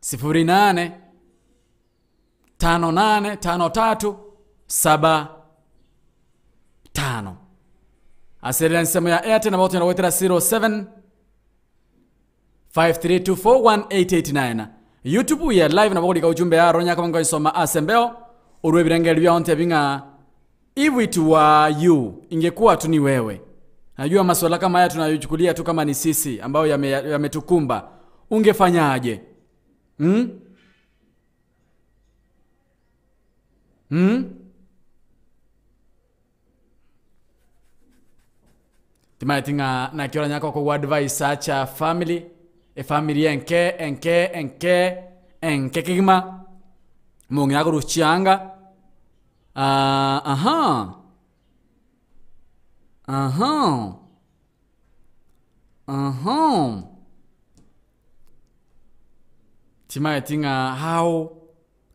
08 58 53 75 aserera nsemo ya airtel nabo tunawetera 07 53241889 youtube ya live nabo kulika ujumbe aro nyaka ngo isoma asembeo urwe birengeri bya onte binga if it were you ingekuwa tu ni wewe najua masuala kama haya tunayochukulia tu kama ni sisi ambayo yametukumba yame ungefanyaje? Timaitinga nakiora nyako ko advice acha family e family enke enke enke enke kigima mung'ina kuruchianga aha aha aha timaitinga how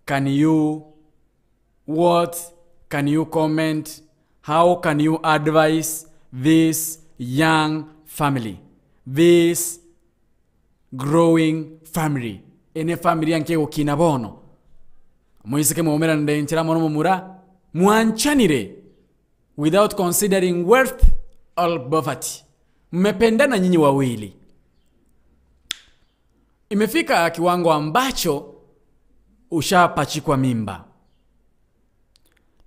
can you what can you comment how can you advise this young family this growing family ene family yanke gukina bono moiseke mwaumeranire nchera mono mumura mwanchanire without considering wealth or poverty mmependana nyinyi wawili imefika kiwango ambacho ushapachikwa mimba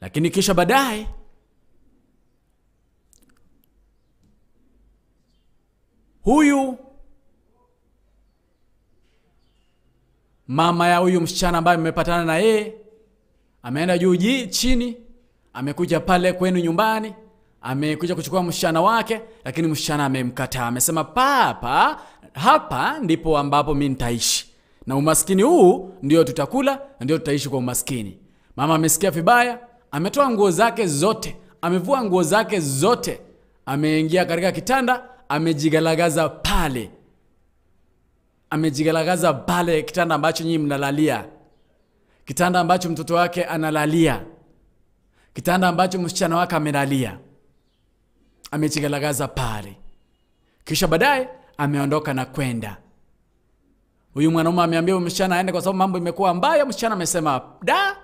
lakini kisha baadaye huyu mama ya huyu msichana ambaye mmepatana na yeye ameenda juu chini amekuja pale kwenu nyumbani amekuja kuchukua msichana wake lakini msichana amemkataa amesema papa hapa ndipo ambapo mi nitaishi na umaskini huu ndio tutakula ndio tutaishi kwa umaskini mama amesikia vibaya ametoa nguo zake zote amevua nguo zake zote ameingia katika kitanda amejigalagaza pale amejigalagaza pale kitanda ambacho nyinyi mnalalia kitanda ambacho mtoto wake analalia kitanda ambacho msichana wake amelalia amejigalagaza pale kisha baadaye ameondoka na kwenda huyu mwanaume ameambia huyu msichana aende kwa sababu mambo imekuwa mbaya msichana amesema da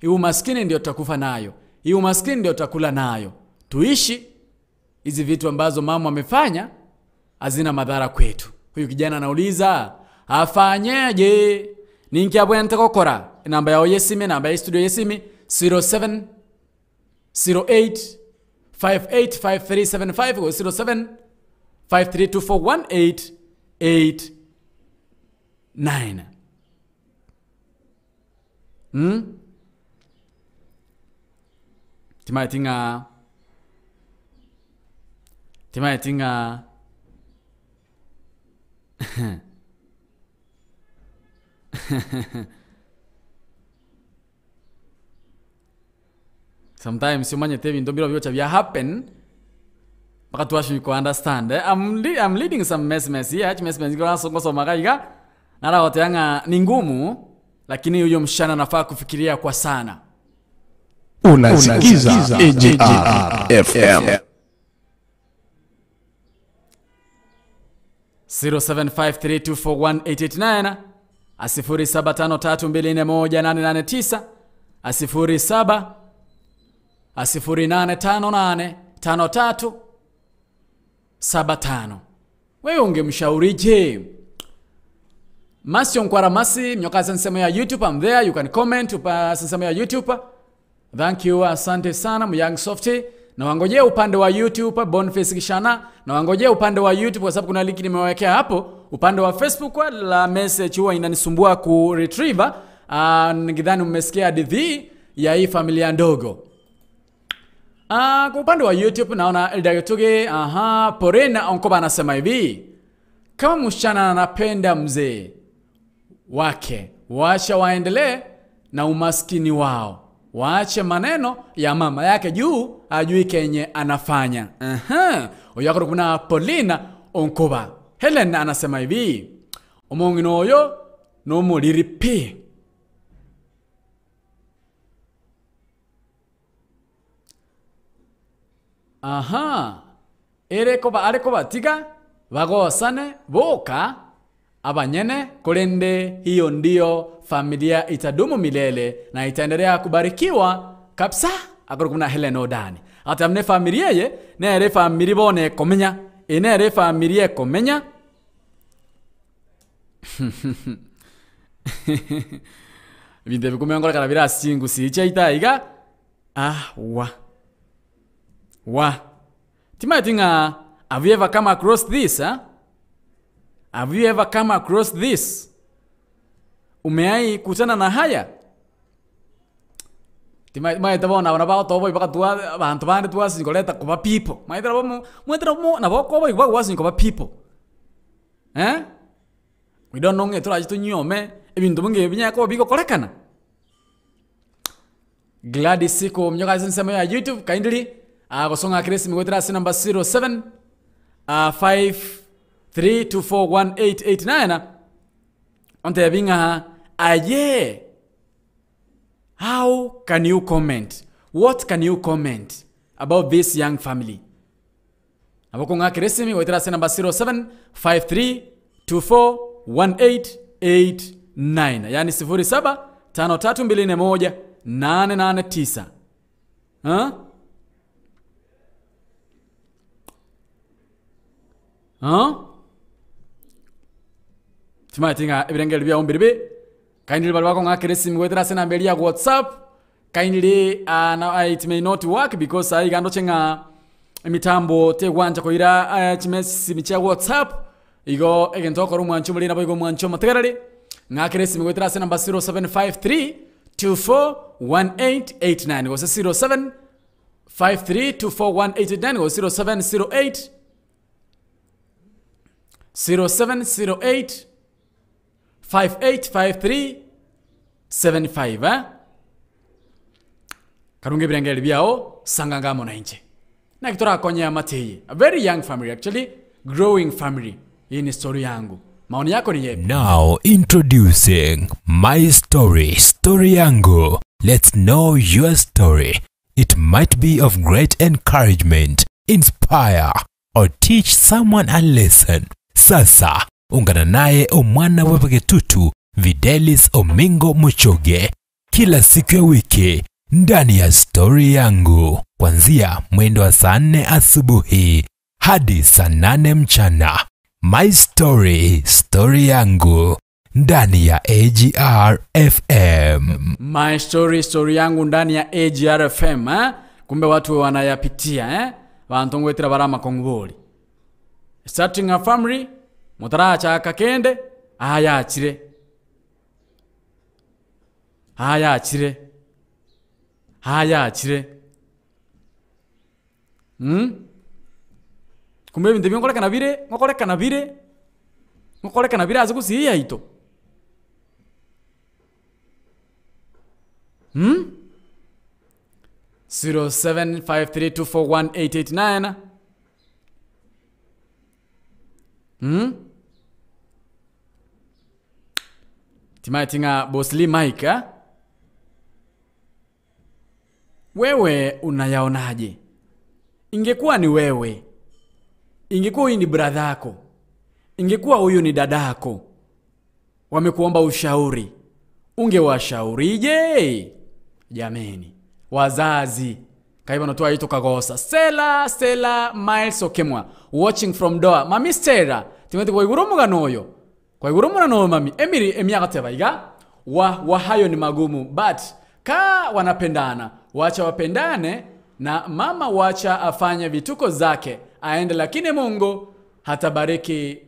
hii umaskini ndio tutakufa nayo hii umaskini ndio tutakula nayo tuishi hizi vitu ambazo mama amefanya hazina madhara kwetu huyu kijana anauliza afanyeje ninkiabwene ntakokora namba yao yesimi namba ya studio yesimi 07 08 585375 07 53241889 Timaitinga Timaitinga Sometimes umanyete ebintu biro biocha bya happen mpaka tuashi ku understand eh? I'm leading some mess mess here mess mess kwa songo soma kaiga nara wote ni ngumu lakini huyo msichana anafaa kufikiria kwa sana. Unasikiza AJR FM 0753241889 0753241889 07 085853 75. Wewe ungemshaurije? Masio Nkwara Masi mnyoka sensemo ya YouTube, I'm there, you can comment upa sensemo ya YouTube. Thank you, asante sana Myoung Softy. Na wangojea upande wa YouTube Boniface Kishana, na wangojea upande wa YouTube kwa sababu kuna link nimewekea hapo. Upande wa Facebook la message huwa inanisumbua ku retrieve. Nikidhani mmesikia hadithi ya hii familia ndogo. Kwa upande wa YouTube naona Elda Gituge, aha, Porena Onkoba anasema hivi: kama msichana anapenda mzee wake, waacha waendelee na umaskini wao. Waache maneno ya mama yake juu ajui kenye anafanya. Aha. Huyo kuna Paulina Onkoba. Helen anasema hivi: omong'ina oyo nomoriri pi. Aha, ere koba are kobatiga bagosane boka abanyene, korende hiyo ndiyo familia itadumu milele na itaendelea kubarikiwa kabisa. Akorokwa buna Helen Odani. Ati amne familia eye nere efamiri bono ekomenya, eye nere efamiri ekomenya. Ebinto ebi kumbe nkorekana bire ase chingusi chiaito aiga, ah wa wa. Timanyeti ng'a have you ever come across this eh? Have you ever come across this? Umeai kutana na haya? Timanyeti maete bono aba nabo bagotoboyia bagatwa abanto bande twasinya koreta koba people. Maete nabo mo maete nabo mo nabo okoboigwa bagwasinya koba people eh. We don't know ng'a torache tonyuome ebinto bunga ebi binyare koba bigokorekana. Gladys Siku ominyoka ase ensemo ya YouTube kindly gose ong'akere esimi goetera ase number 07 53241889 ontebi ng'a aye how can you comment what can you comment about this young family Nabo kong'akera esimi goetera ase enamba 0753241889 yaani 0753241889. Huh? Huh? Timanyeti ng'a ebirengererio biao mbiribi kindly baria bakong'akera esimi goetera ase enamba eria ya whatsapp Kindly uh, now, it may not work because uh, iga ndoche ng'a emitambo tegwancha koira uh, chimesimi chia whatsapp igo egento okora omwancho omoriri nabo igo omwancho omotegereri ng'akere esimi goetera ase namba 0753 241889 gose 07 53241889 gose 0708 0708 585375 eh? Karunga ebirengererio biao sanganga amo nainche. Naki torakonye amate eye. A very young family actually, growing family. Hii ni story yangu. Maoni yako ni yepi? Now introducing My Story, Story Yangu. Let's know your story. It might be of great encouragement, inspire, or teach someone a lesson. Sasa ungana naye omwana wa Bagetutu Videlis Omingo Muchoge kila siku ya wiki ndani ya Stori Yangu kuanzia mwendo wa saa nne asubuhi hadi saa nane mchana. My Story, Story Yangu ndani ya AGR FM. My story story yangu ndani ya AGR FM eh? Kumbe watu wanayapitia eh? Bantu ngwetera bara amakong'u Starting a family motarachaka kende ayachire ayachire ayachire mm? Kumbe ebinto ebio nkorekana bire ngokorekana bire ngokorekana bire ase gusii yaito mm? 0753241889 Mm? Timaeti ng'a Boss Lee Mike eh? Wewe unayaonaje? Ingekuwa ni wewe, ingekuwa huyu ni brother yako, ingekuwa huyu ni dadako, wamekuomba ushauri, ungewashaurije? Jameni, wazazi kaiba notoa ito kagosa. Stella, Stella Miles Okemwa watching from Doha. Mami Stella, timati kwa iguru mugano oyo. Kwa iguru mugano oyo mami. Emiri emi agateba iga wa, wa hayo ni magumu but ka wanapendana, wacha wapendane na mama wacha afanye vituko zake aende, lakini Mungu hatabariki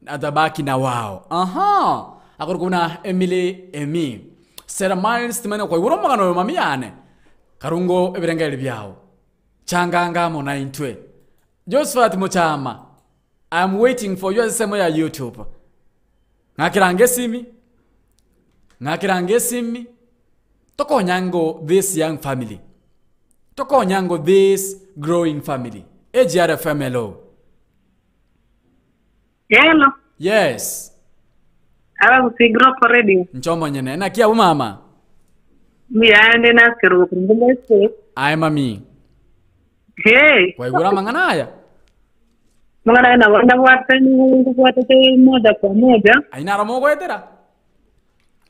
atabaki na wao. Aha. Akoro kuna Emily Emi. Sarah Miles timene kwa iguru mugano oyo mami yane. Karungo ebirengeri byao. Changanga mo na intwe. Josephat Muchama. I'm waiting for you semo ya YouTube. Ng'akirange esimi. Ng'akirange esimi. Tokonyango this young family. Tokonyango this growing family. AGR FM hello. Hello. Yes. Aba gusigira oko radio. Nchomo nyene. Naki abwo mama? Mbuya ande nase Kerubo korwa Mbese. Aye mami. Hey. Kwaigure amang'ana aya? Amang'ana aya nabo ndabwate nigo nkobwatete moja kwa moja. Ayio naro mogoetera?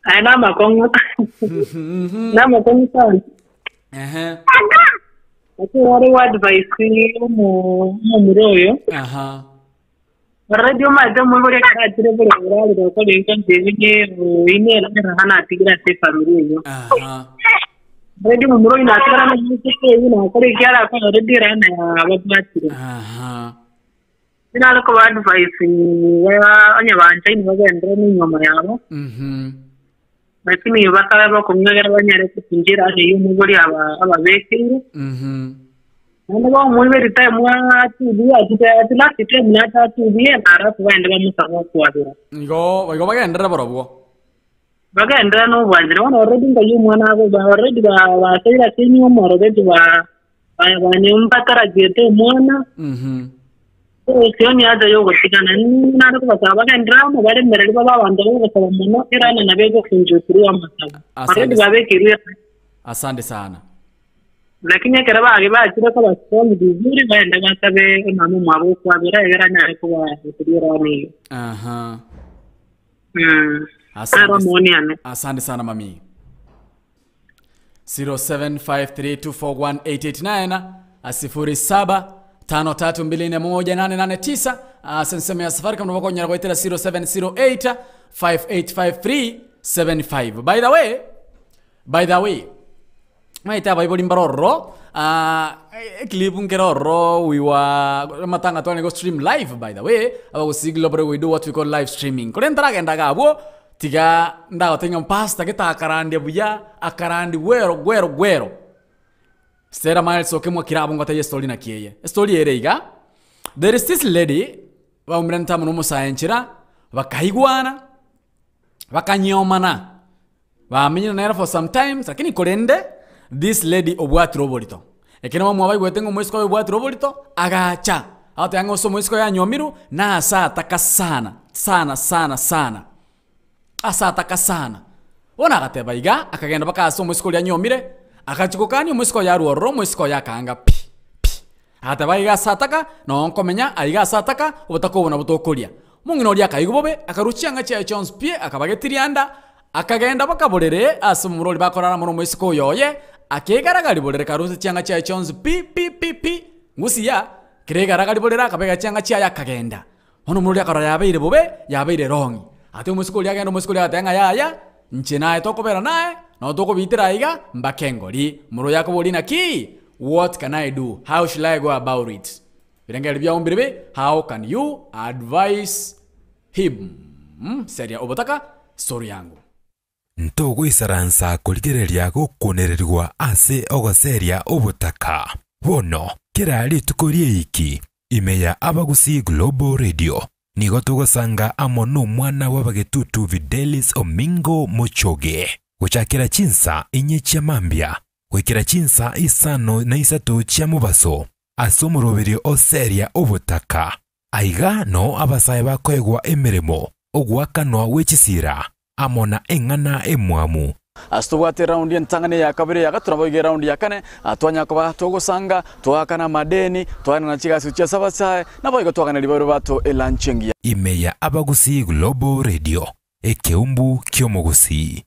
Aya namakong'u. Namakong'u sana. Ehe. Lakini ore gwa advise omo omomura oyo. Aha. Already omanyete omoibori ekero achire bore orarire okora engencho eye ne oine eraha natigire ase efamiri eyio. Aha. Already omomura oyo natigara na omoiseke oyio nakora eki arakore already eraha yababwatire. Aha. Nare koba advise ba onye banchaine bagenderere na enyiomo yabo. Lakini bakabe bakong'egera banyare gokunja eraha eyio omoibori aba ababekeire. Naende bamoiberi time atubie achite ati last time nache atubie na alafu baende bamosabe okwabera. Igo igo bagenderere borobwo. Bagenderere na obwanchani bono already ngai omwana agoba already ba basoire ase enyiomo already ba ba banyombataragiete omwana. Sioni haja ya ogotigana nare kobasaba bagenderere amo baremereri babe abanto bagosaba mono erana nabo egofunjwa amasabo. Already Asante. babekerwe Asante sana. Lakini ekero bage bachire koba strong vizuri baende basabe emama omwabo okwabera egere anyare kobareteria erana eyo. Aha. Aro Asante. maoni ane. Asante sana mami. 0753241889 0753241889 sensemo ya Safaricom nabakonyera goetera 0708 585375. By the way, by the way, maite abaibori mbarorro clip nkerorro we were matanga twani go stream live by the way abagusiglo we do what we call live streaming kore ntaragendaga abwo tiga ndagotenga mpasta gitakarandia buya akarandi gwero gwero gwero Sarah Miles okemwa kirabo ngwataye story na kieye story ere iga there is this lady baumire ntamu n'omusaenchera bakaigwana bakanyomana bamenyire nere for some times lakini korende this lady obwatire oborito ekero bamwe baigwete ng'a omoisiko oyo obwatire oborito agacha agotebi ng'a ase omoisiko oyo anyomirwe na ase ataka sana sana sana sana ase ataka sana bono agateba iga akagenda mpaka ase omoisiko oria anyomire agachi gokania omoisiko oyo arwa ororo omoisiko oyo akaanga pi pi agateba iga ase ataka noo nkomenya aiga ase ataka obotaka obo nabo tokoria omong'ina oria akaigwa bobe akarwa chianga chiaye chionsi pi akabagetiria anda akagenda mpaka borere ase omomura oria bakorara amo na omoisiko oyo oye akeigaragari borere karuse chianga chiaye chionsi pi pi pi pi ngusiya kere igaragari borere akabeka chianga chiaye akagenda bono omomura oria akarora yabeire bobe yabeire wrong ate omoisiko oria agenda omoisiko oria agateba ng'a yaya nche naye tokobera naye no tokobitera aiga mpaka engori omoro oyo akoboria naki what can I do how should I go about it birengeri biaumbire bi how can you advise him seria obotaka story yangu. Ntogoisaransa korigereria gokunererigwa ase ogoseria obotaka. Bono, kera rituko ri'eiki, ime ya Abagusii Global Radio, nigo togosanga amo nomwana bw'abagetutu Fidelis Omingo Mochoge, gochakera chinsa inye chia mambia goikera chinsa isano na isato chia mobaso, ase omoroberio o seria obotaka. Aiga noo abasae bakoegwa emeremo, ogoakanwa gwe chisira, amo na eng'ana emwamu. Ase tobwate eraundi entang'ani eya kabere eya gatato nabo iga eraundi ya kane, twanya koba togosanga, twaakana amadeni, twaenana chigasi gochia ase abasae, nabo igo twagana ribaero bato elunch engiya. Ime ya Abagusii Global Radio, ekeumbu ki'omogusii.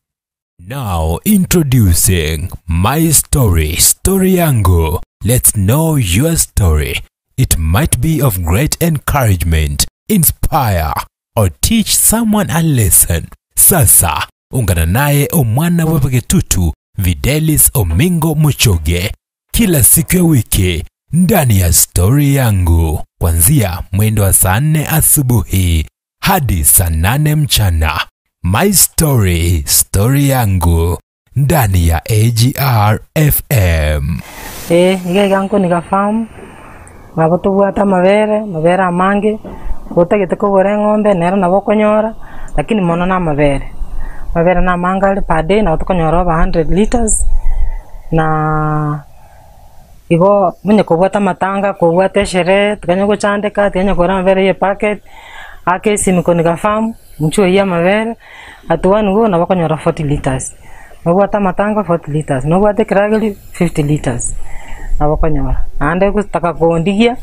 Now introducing My Story, Story Yangu. Let's know your story. It might be of great encouragement, inspire, or teach someone a lesson. Sasa ungana naye omwana wa Bagetutu Fidelis Omingo Mochoge kila siku ya wiki ndani ya Story Yangu kuanzia mwendo wa saa 4 asubuhi hadi saa 8 mchana. My Story, Story Yangu ndani ya AGR FM. Iga iga nkoniga farm nabo tobwate amabere mabere amange gotagete kogora eng'ombe nero nabo okonyora lakini mono na amabere mabere na amange are per day nabo tokonyora over 100 liters na igo onye kobwate amatanga kobwate esherehe tikanya gochandeka tikanya kogora amabere ya epacket ake esimi koniga farm inchuo ya amabere at one go nabo okonyora 40 liters nobwate amatanga 40 liters nobwate ekirageri 50 liters. Nabo okonyora. Naende gotaka kondigia,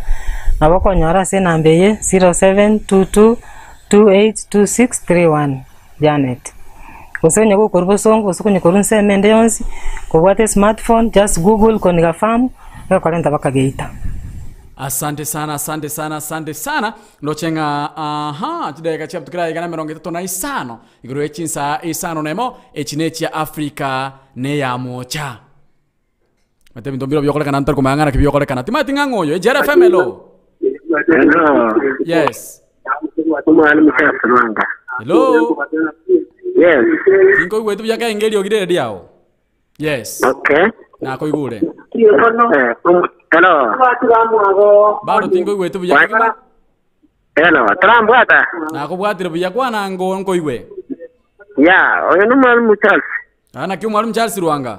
nabo okonyora ase enamba eye, 0722282631, Janet. Gose onye gokorwa bosongo gose onye korwa ensemo ende yonsi, kobwate esmartphone, just google Koniga farm, egokorenta mpaka geita. Asante sana, asante sana, asante sana. Ndoche ng'a aha, chidakika chiabutukire aiga na emerongo etato na isano igoro ye chinsaa isano na emo, echi nechia Africa neya mocha. Omanyete ebinto mbire biokorekana ntari komanya ng'a naki biokorekana. Timanyeti ng'a ng'o oyo? Ejela FM hello. Hello. Yes. Omwana omusacha Lwanga. Hello. Yes. Tinkoigweti buya kenge eriogi rire riao. Yes. Okay. Nakoigure. Eh, um, hello. Bado tinkoigweti buya kegima. Hello, torambwata? Nakobwatire buya kwana ngo nkoigwe. Ya, oyo nomwalimu Charles. Ah, naki omwalimu Charles Rwanga.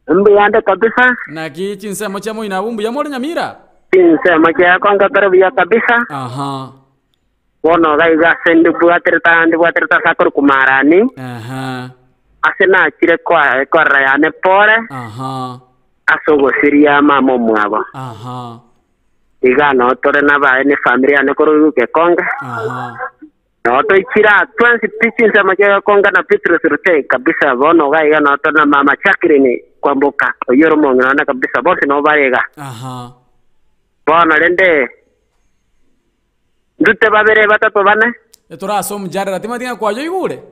Mbuyande kabisa. Naki chinsemo chia moino abwo mbuya more Nyamira? Chinsemo chiakwa nkatore buya kabisa. Aha. Bono iga iga ase ndibwaterete ndibwaterete ase akorokwa Marani. Aha. Ase nachire koa ekorera yane pore. Aha. Ase ogosiria mama omwabo. Aha. Iga noo tore nabaye nefamiri yane korwa Gekonge. Aha. Noo toichire aa twensi pi chinsemo chia Gekonge na Beatrice Rutei kabisa bono iga iga noo tore na mama Jacqueline Kwamboka oyio ore omong'ina one kabisa bonsi noo bare iga. Aha. Bono rende ndute babere batato bane. Tore ase omjarara timanyeti ng'a kwayoigure?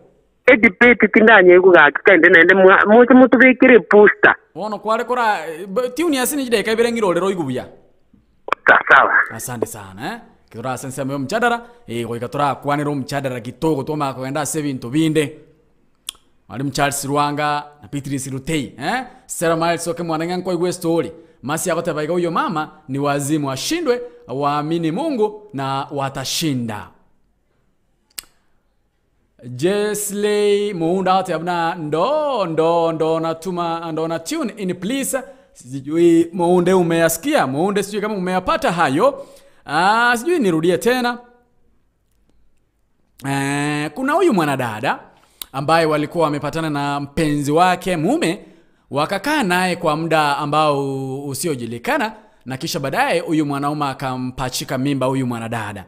Edebate tindanyeigwa gaki kende naende moche motobekere ebooster. Bono kware kora tune ase ne chidakika ibere ng'ire orere oigwe buya. Sawa. Asante sana eh. Ekero tore ase ensemo ya omchadara, eh goika torakwanere omchadara kidogo twamanya kogenda ase ebinto binde. Mwalimu Charles Lwanga na Beatrice Rutei eh, Stella Miles oke mwana ng'a nkoigwa estory. Mercy agoteba iga huyo mama ni wazimu ashindwe waamini Mungu na watashinda. Jesley Muunda agoteba buna ndo ndo ndo natuma ndo na tune in please. Sijui Muunde umeyasikia? Muunde sijui kama umeyapata hayo. Ah, sijui nirudie tena. Eh, kuna huyu mwanadada ambaye walikuwa wamepatana na mpenzi wake mume, wakakaa naye kwa muda ambao usiojulikana, na kisha baadaye huyu mwanaume akampachika mimba huyu mwanadada.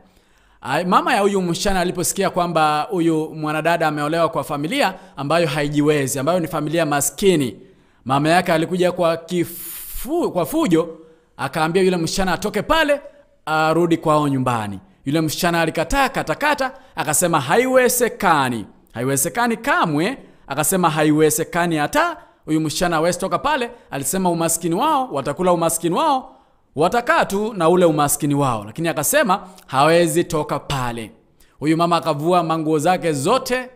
Ay, mama ya huyu msichana aliposikia kwamba huyu mwanadada ameolewa kwa familia ambayo haijiwezi, ambayo ni familia maskini, mama yake alikuja kwa kifu, kwa fujo akaambia yule msichana atoke pale arudi kwao nyumbani. Yule msichana alikataa katakata, akasema haiwezekani, haiwezekani kamwe, akasema haiwezekani hata huyu msichana hawezi toka pale. Alisema umaskini wao watakula umaskini wao, watakaa tu na ule umaskini wao, lakini akasema hawezi toka pale. Huyu mama akavua manguo zake zote,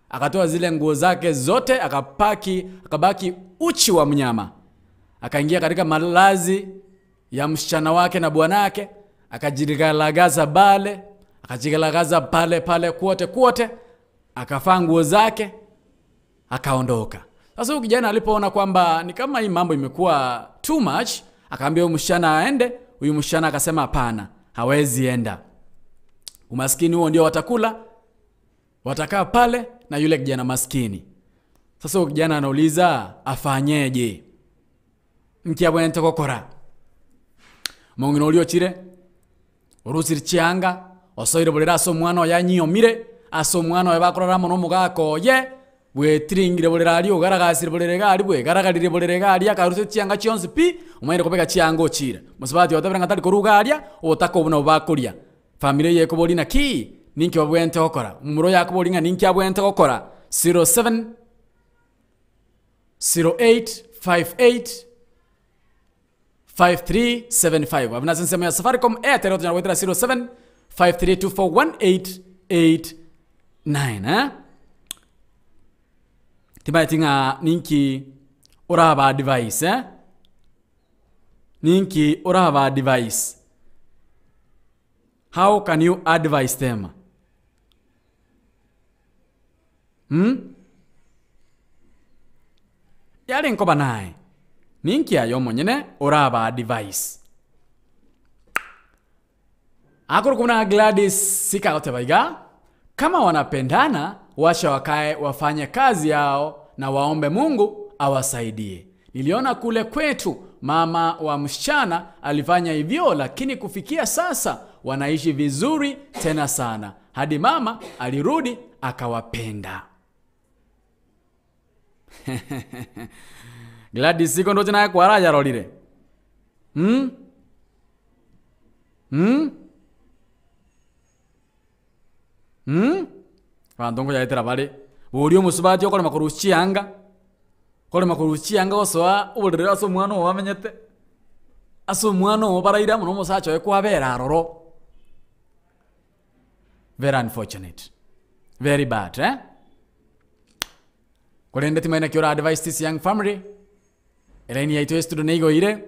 akatoa zile nguo zake zote, akapaki, akabaki uchi wa mnyama, akaingia katika malazi ya msichana wake na bwanake, akajigalagaza bale, akajigalagaza pale pale kwote kwote, akafaa nguo zake akaondoka. Sasa huyu kijana alipoona kwamba ni kama hii mambo imekuwa too much, akaambia huyu msichana aende. Huyu msichana akasema hapana, hawezi enda. Umaskini huo ndio watakula, watakaa pale na yule kijana maskini. Sasa huyu kijana anauliza afanyeje? Nkiabwente kokora mong'ina oria ochire orusire chianga osoire borere ase omwana oye anyiomire ase omwana oye bakorora amo na omogaka oye bwetiringire borere aria ogaragasire borere iga aria bwegaragarire borere iga aria akarusia chianga chionsi pi omaire kobeka chianga ochire. Mosubati otebire ng'a tari korwa iga aria obotaka obwo nabo bakoria. Famiri eye ekoboria naki ninki babwenerete gokora omomura oyo akoboria ng'a ninki abwenerete gokora 07 08 58 5375 abwo nase ensemo ya Safaricom, Airtel otonyara goetera 07 53241889 eh? Timanyeti ng'a ninki oraba advise eh? Ninki oraba advise? How can you advise them? Hmm? Yare nkoba naye. Ninki aye omonyene oraba advise? Akorokwa buna Gladys Sika agoteba iga, Kama wanapendana, wacha wakae wafanye kazi yao na waombe Mungu awasaidie. Niliona kule kwetu mama wa msichana alifanya hivyo, lakini kufikia sasa wanaishi vizuri tena sana, hadi mama alirudi akawapenda. Gladys iko ndo tena kwaraja rolire. Bantu nkoyaetera bare bori omusubati okorema korusia chianga korema korusia chianga gosoa oborere ase omwana obo bamenyete ase omwana obo baraire amo na omosacha oye kwabera aroro. Very unfortunate, very bad, eh? Korende timaina ki ora advise this young family. Elaini yaito ya studio neigoire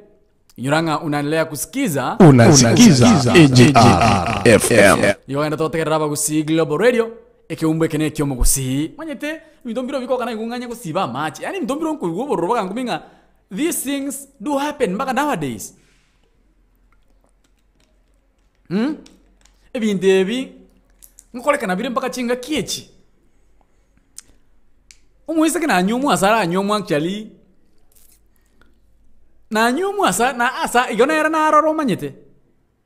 inyora ng'a unaendelea kusikiza. Unasikiza AGR FM. Igo totegerera abagusii Global Radio ekeumbu eke nekio omogusii manyete ebinto mbiro bikoka naigwa ng'anye gosiba amache, yaani ebinto mbiro nkoigwa obororo bagankumi ng'a these things do happen mpaka nowadays. Ebinto ebi nkokorekana bire mpaka chingaki echi. Omoiseke nanywa ase aranywa actually nanywa asa na asa igo nere narora omanyete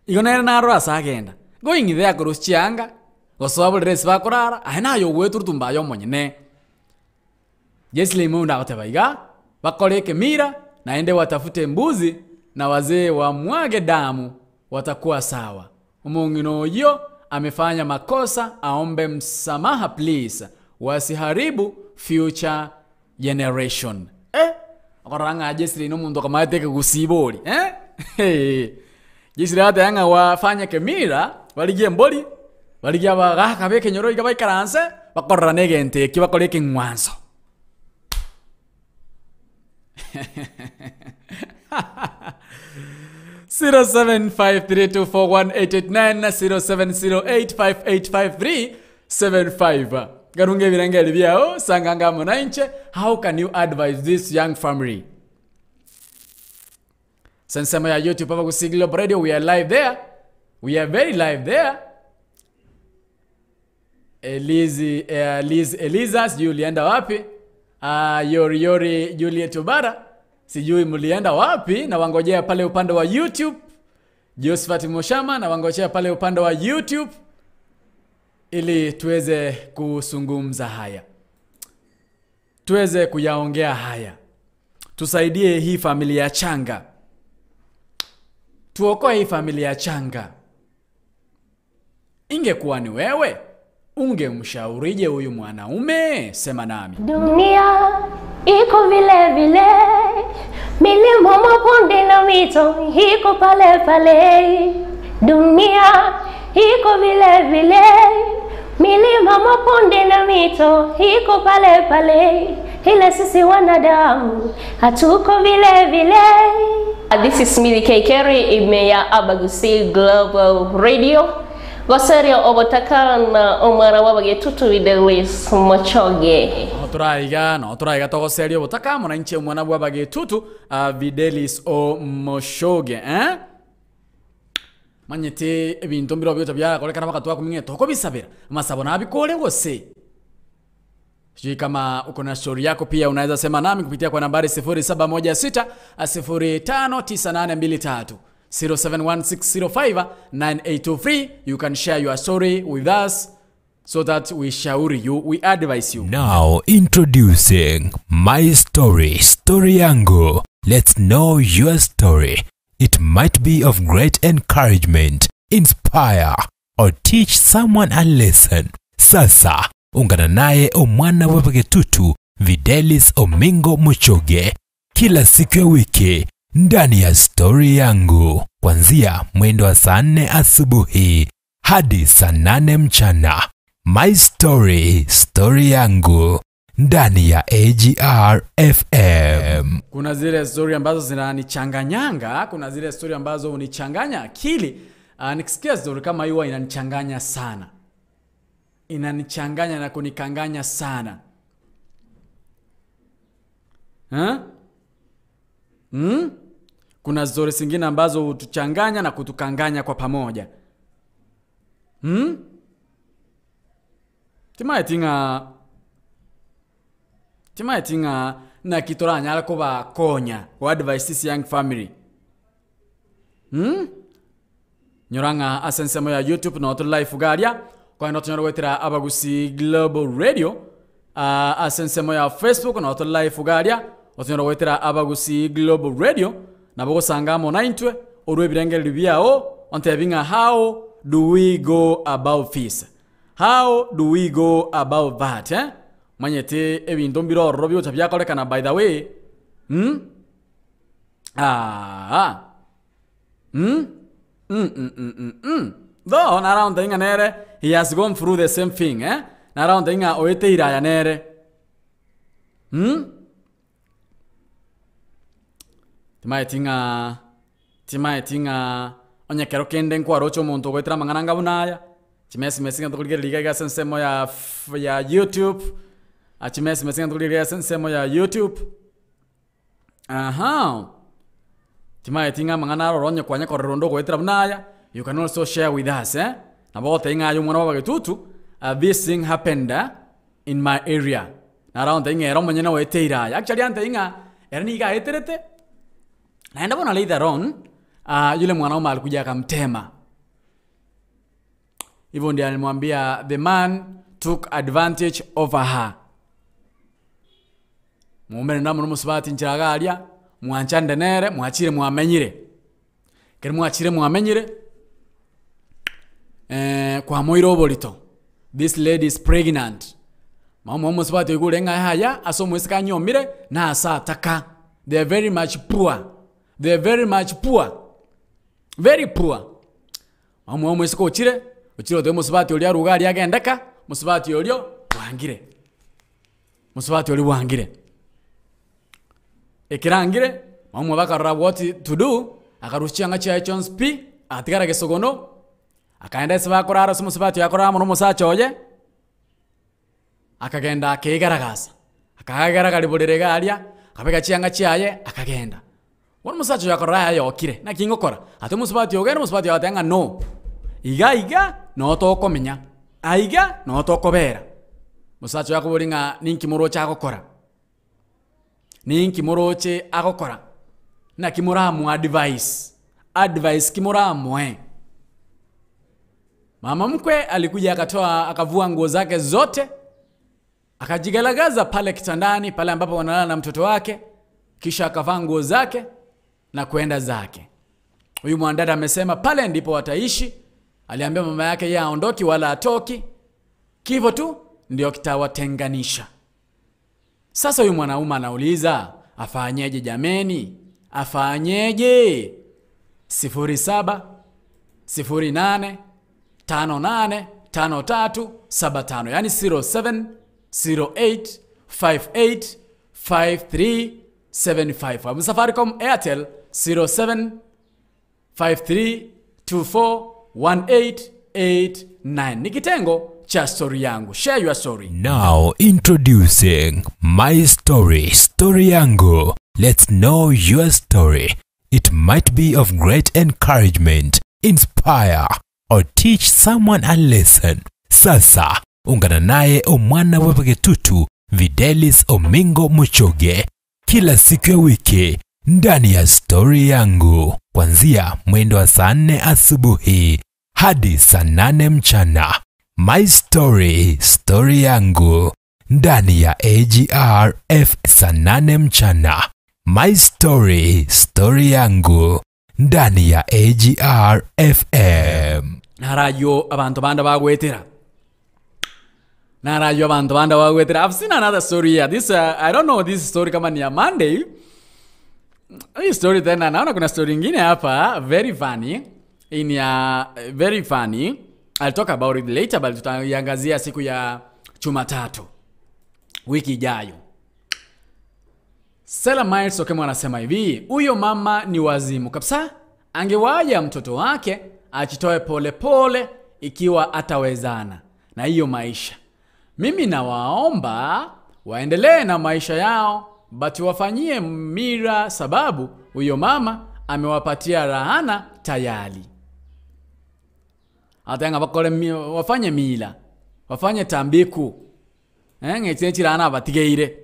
igo nere narora ase agenda going there korusia chianga gosoa borere ase bakorara aye naye ogweturutu mbaye omonyene. Jesli Munda agoteba iga bakore ekemira naende watafute mbuzi na wazee wamwage damu watakuwa sawa. Omong'ina oyo amefanya makosa, aombe msamaha please, wasiharibu future generation. Okorora ng'a Jesli nomonto okamaete ekegusibori, eh? Jesli ateba ng'a wafanye kemira barigie embori barigie abagaka ba ekenyoro iga baikaranse bakorora na egento ekio bakore ekeng'wanso. 0753241889 na 0708585375 garunga ebirengeri biao sanganga amo na inche. How can you advise this young family? Sensemo ya YouTube Abagusii Global Radio, we are live there, we are very live there. Elizi, Liz Eliza, sijui ulienda wapi. Yori Yori Juliet Obara, sijui mlienda wapi, na wangojea pale upande wa YouTube. Josephat Moshama na wangojea pale upande wa YouTube ili tuweze kuzungumza haya, tuweze kuyaongea haya, tusaidie hii familia changa, tuokoe hii familia changa. Ingekuwa ni wewe, ungemshaurije huyu mwanaume? Sema nami. Dunia iko vile vile, milima mabonde na mito iko pale pale. Dunia iko vile vile, milima mabonde na mito iko pale pale, ila sisi wanadamu hatuko vile vile. This is Millie K. Kerry ime ya Abagusii Global Radio. Goserio obotakana omwana w'abagetutu Widelis Mochoge. Notoraiga notoraiga togoseria obotaka mwananchi omwana bw'abagetutu Videlis o Moshoge, eh? Manyete ebinto mbiro byoto byarakorekana bakatwa kuming'e tokobisabira amasabo nabikore gose. Sijui kama uko na story yako pia unaweza sema nami kupitia kwa nambari 0716 059823 0716059823. You can share your story with us so that we shauri you, we advise you. Now introducing My Story, Story Yangu. Let's know your story. It might be of great encouragement, inspire, or teach someone a lesson. Sasa ungana naye omwana wa Bagetutu Videlis Omingo Mochoge kila siku ya wiki ndani ya Story Yangu kuanzia mwendo wa saa 4 asubuhi hadi saa 8 mchana. My Story, Story Yangu ndani ya AGR FM. Kuna zile story ambazo zinanichanganyanga, kuna zile story ambazo unichanganya akili. Nikisikia story kama hiyo inanichanganya sana, inanichanganya na kunikanganya sana. Kuna story zingine ambazo hutuchanganya na kutukanganya kwa pamoja. Timaetinga Naki toranyare kobakonya go advise this young family? Mh? Nyora ng'a ase ensemo ya YouTube noo tore live iga aria, kogenda otonyore goetera Abagusii Global Radio, ah, ase ensemo ya Facebook noo tore live iga aria, otonyore goetera Abagusii Global Radio, nabo ogosanga amo naintwe, orwe ebirengererio biao, ontebi ng'a how do we go about this? How do we go about that eh? Omanyete ebinto mbire ororo bigocha biakorekana by the way, mh? Aah. Mm? Mm, mm, mm, mm, mm. Though naraonte ng'a nere he has gone through the same thing eh? Naraonte ng'a oeteire aya nere. Mm? Timaeti ng'a timaeti ng'a onye kero kende nkwaroche omonto ogoetera amang'ana anga buna aya, chimesimesi ng'a tokorigereria iga iga ase ensemo ya f ya youtube, chimesimesi ng'a tokorigereria ase ensemo ya youtube. Ahaa, timaeti ng'a amang'ana aroro onye kwanya korora onde ogoetera buna aya, you can also share with us eh, nabo ogotebia ng'a aye omwana bw'abagetutu, this thing happened in my area, naro agontebia ng'a ere omonyene oeteire aya, actually antebia ng'a ere nigo aeterete, naende bono later on, yule mwanaume alikuja akamtema. Hivyo ndiye alimwambia the man took advantage over her. Moumerane amo nomosubati inchera iga aria, mwanchanire nere, mwachire mwamenyire. Ekero mwachire mwamenyire, kwamoira oborito, this lady is pregnant. Mama omosubati oigure ng'a yaya ase omoiseke anyomire, nase ataka, they are very much poor, they are very much poor, very poor. Mama omoiseke ochire, ochire gotebia omosubati oria aruge aria agende ka, omosubati oria bwangire. Mosubati oria bwangire. Ekero angire, mama omwabo akarora what to do, akarusia chianga chiaye chionsi pi, agatigara gesogono, akaenda ase bakorara ase omosubati oye akorara amo na omosacha oye, akagenda akeigaragasa, akagaragari borere iga aria, akabeka chianga chiaye, akagenda. Bono omosacha oyo akarora aye ayokire, naki ngokora? Ati omosubati oyo ogende, omosubati oyo agateba ng'a no, iga iga noo tokomenya, aiga noo tokobera. Omosacha oyo akoboria ng'a ninki moroche agokora? Ninki moroche agokora? Naki moramoa advice? Advice ki moramoe? Mama mkwe alikuja akatoa akavua nguo zake zote, Akajigaragaza pale kitandani pale ambapo wanalala na mtoto wake, kisha akavaa nguo zake na kwenda zake. Huyu mwanadada amesema pale ndipo wataishi. Aliambia mama yake yeye aondoki wala atoki, kifo tu ndio kitawatenganisha. Sasa huyu mwanaume anauliza afanyeje jameni, afanyeje? 07 08 58 53 75 yani 07 08 58 53 75 abu Safaricom Airtel 07 53 24 18 89 ni kitengo cha story yangu share your story Now introducing My Story, Story Yangu. Let's know your story. It might be of great encouragement, inspire, or teach someone a lesson. Sasa ungana naye omwana wa Bagetutu Videlis Omingo Muchoge kila siku ya wiki ndani ya Stori Yangu kuanzia mwendo wa saa nne asubuhi hadi saa nane mchana. My Story, Story Yangu ndani ya AGRF saa nane mchana. My Story, Story Yangu ndani ya AGR FM. Narayo abanto bande bagwetera. Narayo abanto bande bagwetera. I've seen another story here. This uh, I don't know this story kama ni ya Monday. Hii story tena naona kuna story ingine hapa very funny. Hii ni ya very funny. I'll talk about it later but tutaiangazia siku ya Jumatatu wiki ijayo. Sela Miles Okemo anasema hivi, huyo mama ni wazimu kabisa. Angewaja mtoto wake ajitoe polepole ikiwa atawezana na hiyo maisha. Mimi nawaomba waendelee na maisha yao, but wafanyie mira, sababu huyo mama amewapatia rahana tayari. Atanga bakore wafanye mila, wafanye tambiku. Eh, ng'echire chirana abatigeire.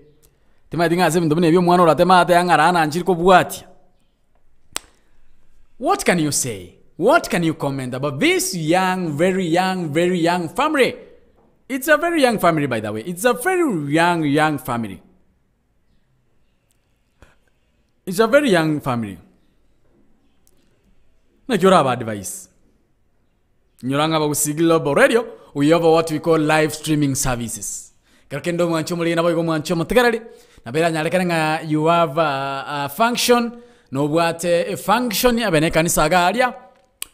Timanyeti ng'a ase ebinto buna ebi omwana orateme atebe ng'a rana nchiri kobwatia. What can you say? What can you comment about this young, very young, very young family? It's a very young family, by the way. It's a very young, young family. It's a very young family. Naki oraba advise. Nyora ng'a bagusii Global Radio, we have what we call live streaming services. Kero kende omwanchi omoriri naboigo omwanchi omotegereri, nabo eranyarekane ng'a you have a, a function, nobwate efunction abe na ekanisa iga aria,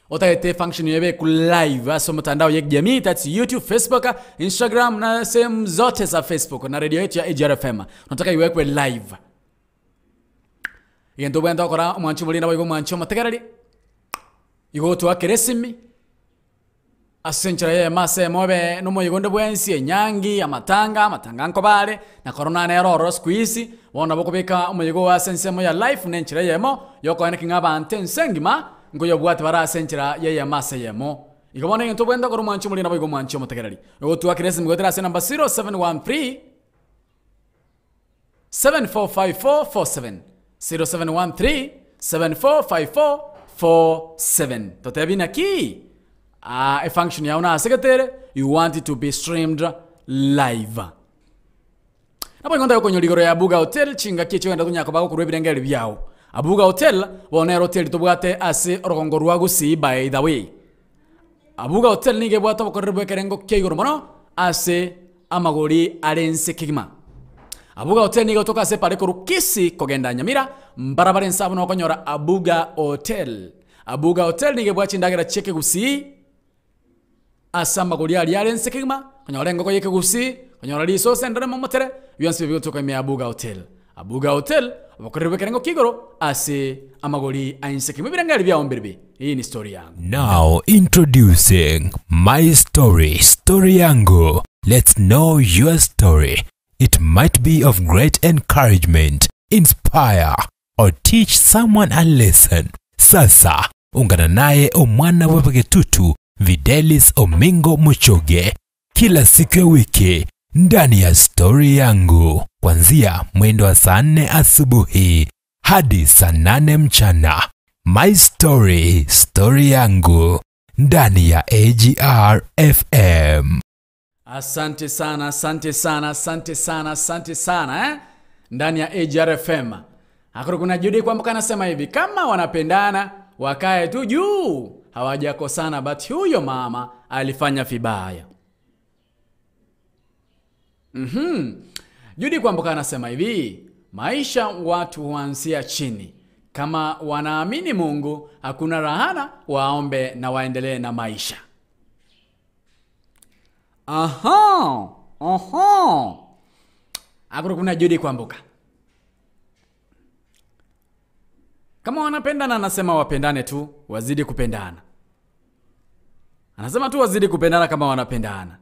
otagete efunction eye ebekwe live ase omotandao ya kijamii, that's YouTube, Facebook, Instagram na sehemu zote za Facebook na radio yetu ya AGR FM. Unataka iwekwe live. Egento obwenerete gokora omwanchi omoriri naboigo omwanchi omotegereri, Igo otwakere esimi, ase enchera y'eyemo ase eyemo obe nomoyega onde bwensi, enyangi, amatanga, amatanga nkoba are, na korona nere ororo siku hizi, bono nabo okobeka omoyega oo ase ensemo ya life na enchera eyemo, yokoeneki ng'a abanto ense engima, nkoyobwate bare ase enchera y'eyemo ase eyemo. Igo bono egento obwenerete gokora omwanchi omoriri naboigo omwanchi omotegereri, ogotwakera esimi goetera ase enamba 0713 745447 0713 745447 Totebi naki ah, efunction yao nasegete ere you want it to be streamed live nabo igo ntake konyora igoro ya Abuga Hotel chingaki echio ogenda konya koba gokorwa ebirengererio biao Abuga Hotel bono nero hoteli tobwate ase orogongo rwa Gusii by the way Abuga Hotel nigo ebwate obokoreri bw'ekerengo kia igoro mono ase amagori are ense kegima. Abuga Hotel nigo egotoka ase epara ekorwa Kisii kogenda Nyamira, mbarabara ense abwo nokonyora Abuga Hotel. Abuga Hotel nigo ebwate chindagera chi'ekegusii ase amagori aria are ense kegima, konyora engoko y'ekegusii, konyora risosa enderema omotere, bionsi ebi bigotoka ime ya Abuga Hotel. Abuga Hotel, obokoreri bw'ekerengo kia igoro ase amagori a ense kegima. Ebirengererio biao mbirbi, Hii ni story yangu. Now introducing My Story, Story Yangu. Let's know your story. It might be of great encouragement, inspire, or teach someone a lesson. Sasa ungana naye omwana wa Bagetutu Videlis Omingo Muchoge kila siku ya wiki ndani ya Stori Yangu kuanzia mwendo wa saa nne asubuhi hadi saa nane mchana. My Story, Story Yangu ndani ya AGR FM. Asante sana, asante sana, asante sana, asante sana eh? Ndani ya AGR FM. Hakuna kuna Judy kwamba anasema hivi, kama wanapendana wakae tu juu, hawajakosana, but huyo mama alifanya vibaya. Judy Kwamboka anasema hivi, maisha watu huanzia chini. Kama wanaamini Mungu, hakuna rahana, waombe na waendelee na maisha. Aha, aha. Hakuna kuna Judy Kwamboka. Kama wanapendana, anasema wapendane tu, wazidi kupendana. Anasema tu wazidi kupendana kama wanapendana.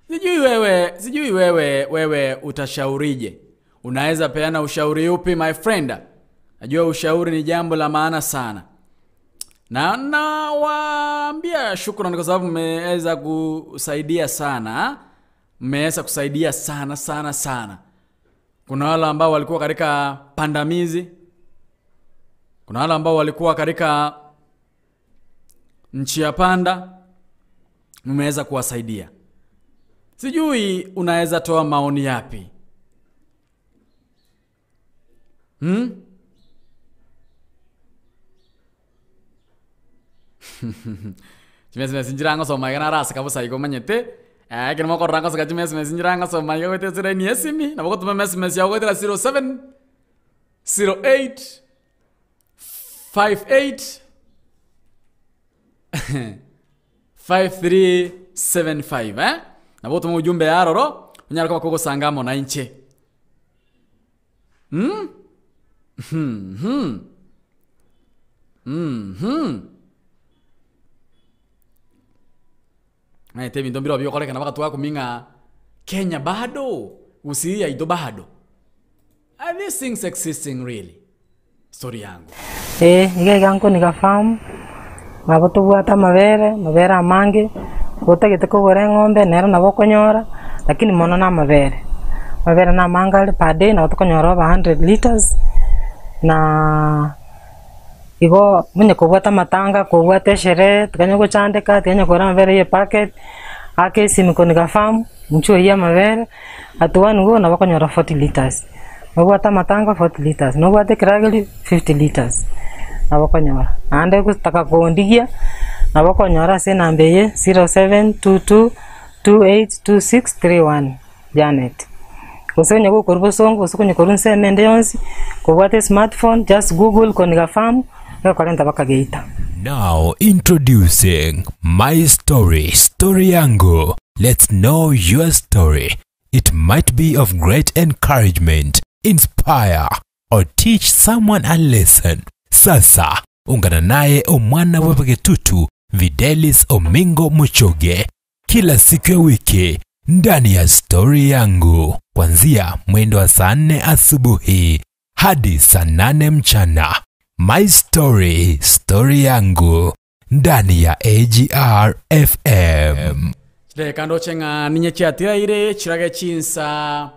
Sijui wewe, sijui wewe, wewe utashaurije? Unaweza peana ushauri upi my friend? Najua ushauri ni jambo la maana sana. Na nawaambia shukrani kwa sababu mmeweza kusaidia sana. Mmeweza kusaidia sana sana sana. Kuna wale ambao walikuwa katika pandamizi. Kuna wale ambao walikuwa katika nchi ya panda. Mmeweza kuwasaidia. Sijui unaweza toa maoni yapi? Chimesi njirango soma iga narase kabisa igo omanyete eh, ekero mokorora ngosoka chimesi njirango soma iga goetera ase line ya esimi nabo gotuma emesms yago goetera 07 08 58 5375 eh? Nabo gotuma ujumbe yaroro onyare koba kogosanga amo na inche. Hmm? Mhm. Mhm. Naete ebinto mbiro biokorekana bagatwaka ng'a Kenya bado gusii yaito bado. Are these things existing really? Story yangu. Ee, iga iga nkoniga farm, nabo tobwate amabere, amabere amange, gotagete kogora eng'ombe nero nabo okonyora, lakini mono na amabere. Amabere na amange are per day nabo tokonyora over 100 litres, na igo onye kobwate amatanga, kobwate esherehe, tikanya gochandeka, tikanya kogora amabere ya epacket, aka esimi koniga farm, inchuo oyie amabere, at one go nabo okonyora 40 litres. Nobwate amatanga 40 litres, nobwate ekeragerio 50 litres, nabo okonyora. Naende gotaka kondigia, nabo okonyora ase enamba eye 0722 282631, Janet. Gose onye gokorwa bosongo gose onye korwa ensemo ende yonsi, kobwate esmartphone, just google Koniga Farm, egokorenta mpaka Geita. Now introducing My Story, Story Yangu. Let's know your story. It might be of great encouragement, inspire, or teach someone a lesson. Sasa ungana naye omwana wa Bagetutu Videlis Omingo Muchoge kila siku ya wiki ndani ya Stori Yangu kuanzia mwendo wa saa 4 asubuhi hadi saa 8 mchana. My Story, Story Yangu ndani ya AGR FM. Chidakika ndoche ng'a ninye chiatiraire chirage chinsa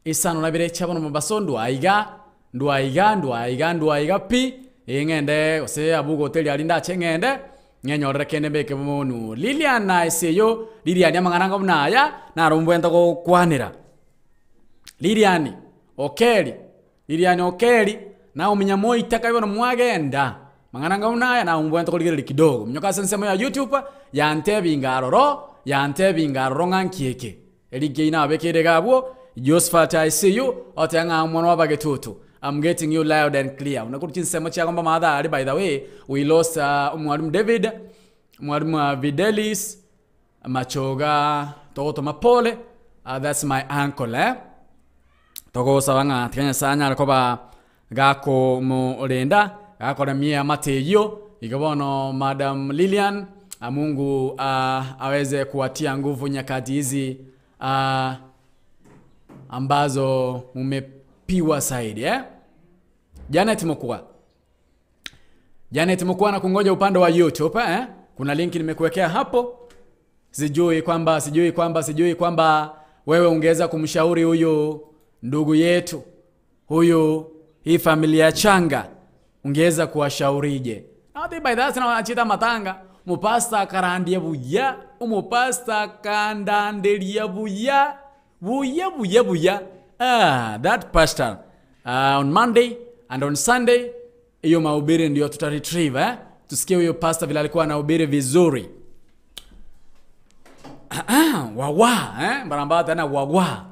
isano na bire chiabono mobaso ndwaiga ndwaiga ndwaiga ndwaiga pi ing'ende gose abu goteri aria ndache ng'ende ng'enyorere kende mbeke monu Lilian ase eyo Lilian amang'ana anga buna aya naro mbwente gokwanera Lilian Okeri Lilian Okeri naominya moitaka bono mwagenda mang'ana anga buna aya nao mbwente korigereria kidogo minyoka ase ensemo ya YouTube yantebinga aroro yantebinga aroro ng'a nki eke eri nkei nabekeire iga abwo Josephat I see you oteba ng'a omwana wa bagetutu I'm getting you loud and clear buna korwa chinsemo chiago mbama athari by the way we lost uh, omwalimu David omwalimu uh, Videlis Machoga togotoma pole uh, that's my uncle eh togosaba ng'a tiga Nyasaye anyare koba gakomorenda gakoremia amate eyio igo bono Madam Lilian ah, Mungu ah, aweze kuwatia nguvu nyakati hizi ah, ambazo mumepiwa saidi eh? Janet Mokua Janet Mokua na kungoja upande wa YouTube eh? Kuna linki nimekuwekea hapo sijui kwamba sijui kwamba sijui kwamba wewe ungeweza kumshauri huyu ndugu yetu huyu hii familia changa ungeweza kuwashaurije Ati by that na achita matanga mupasta akarandie buya umupasta akandanderia buya buya buya buya ah, that pastor uh, on Monday and on Sunday hiyo mahubiri ndio tuta retrieve eh? Tusikie huyo pastor vile alikuwa anahubiri vizuri wawa eh? Baramba tena wawa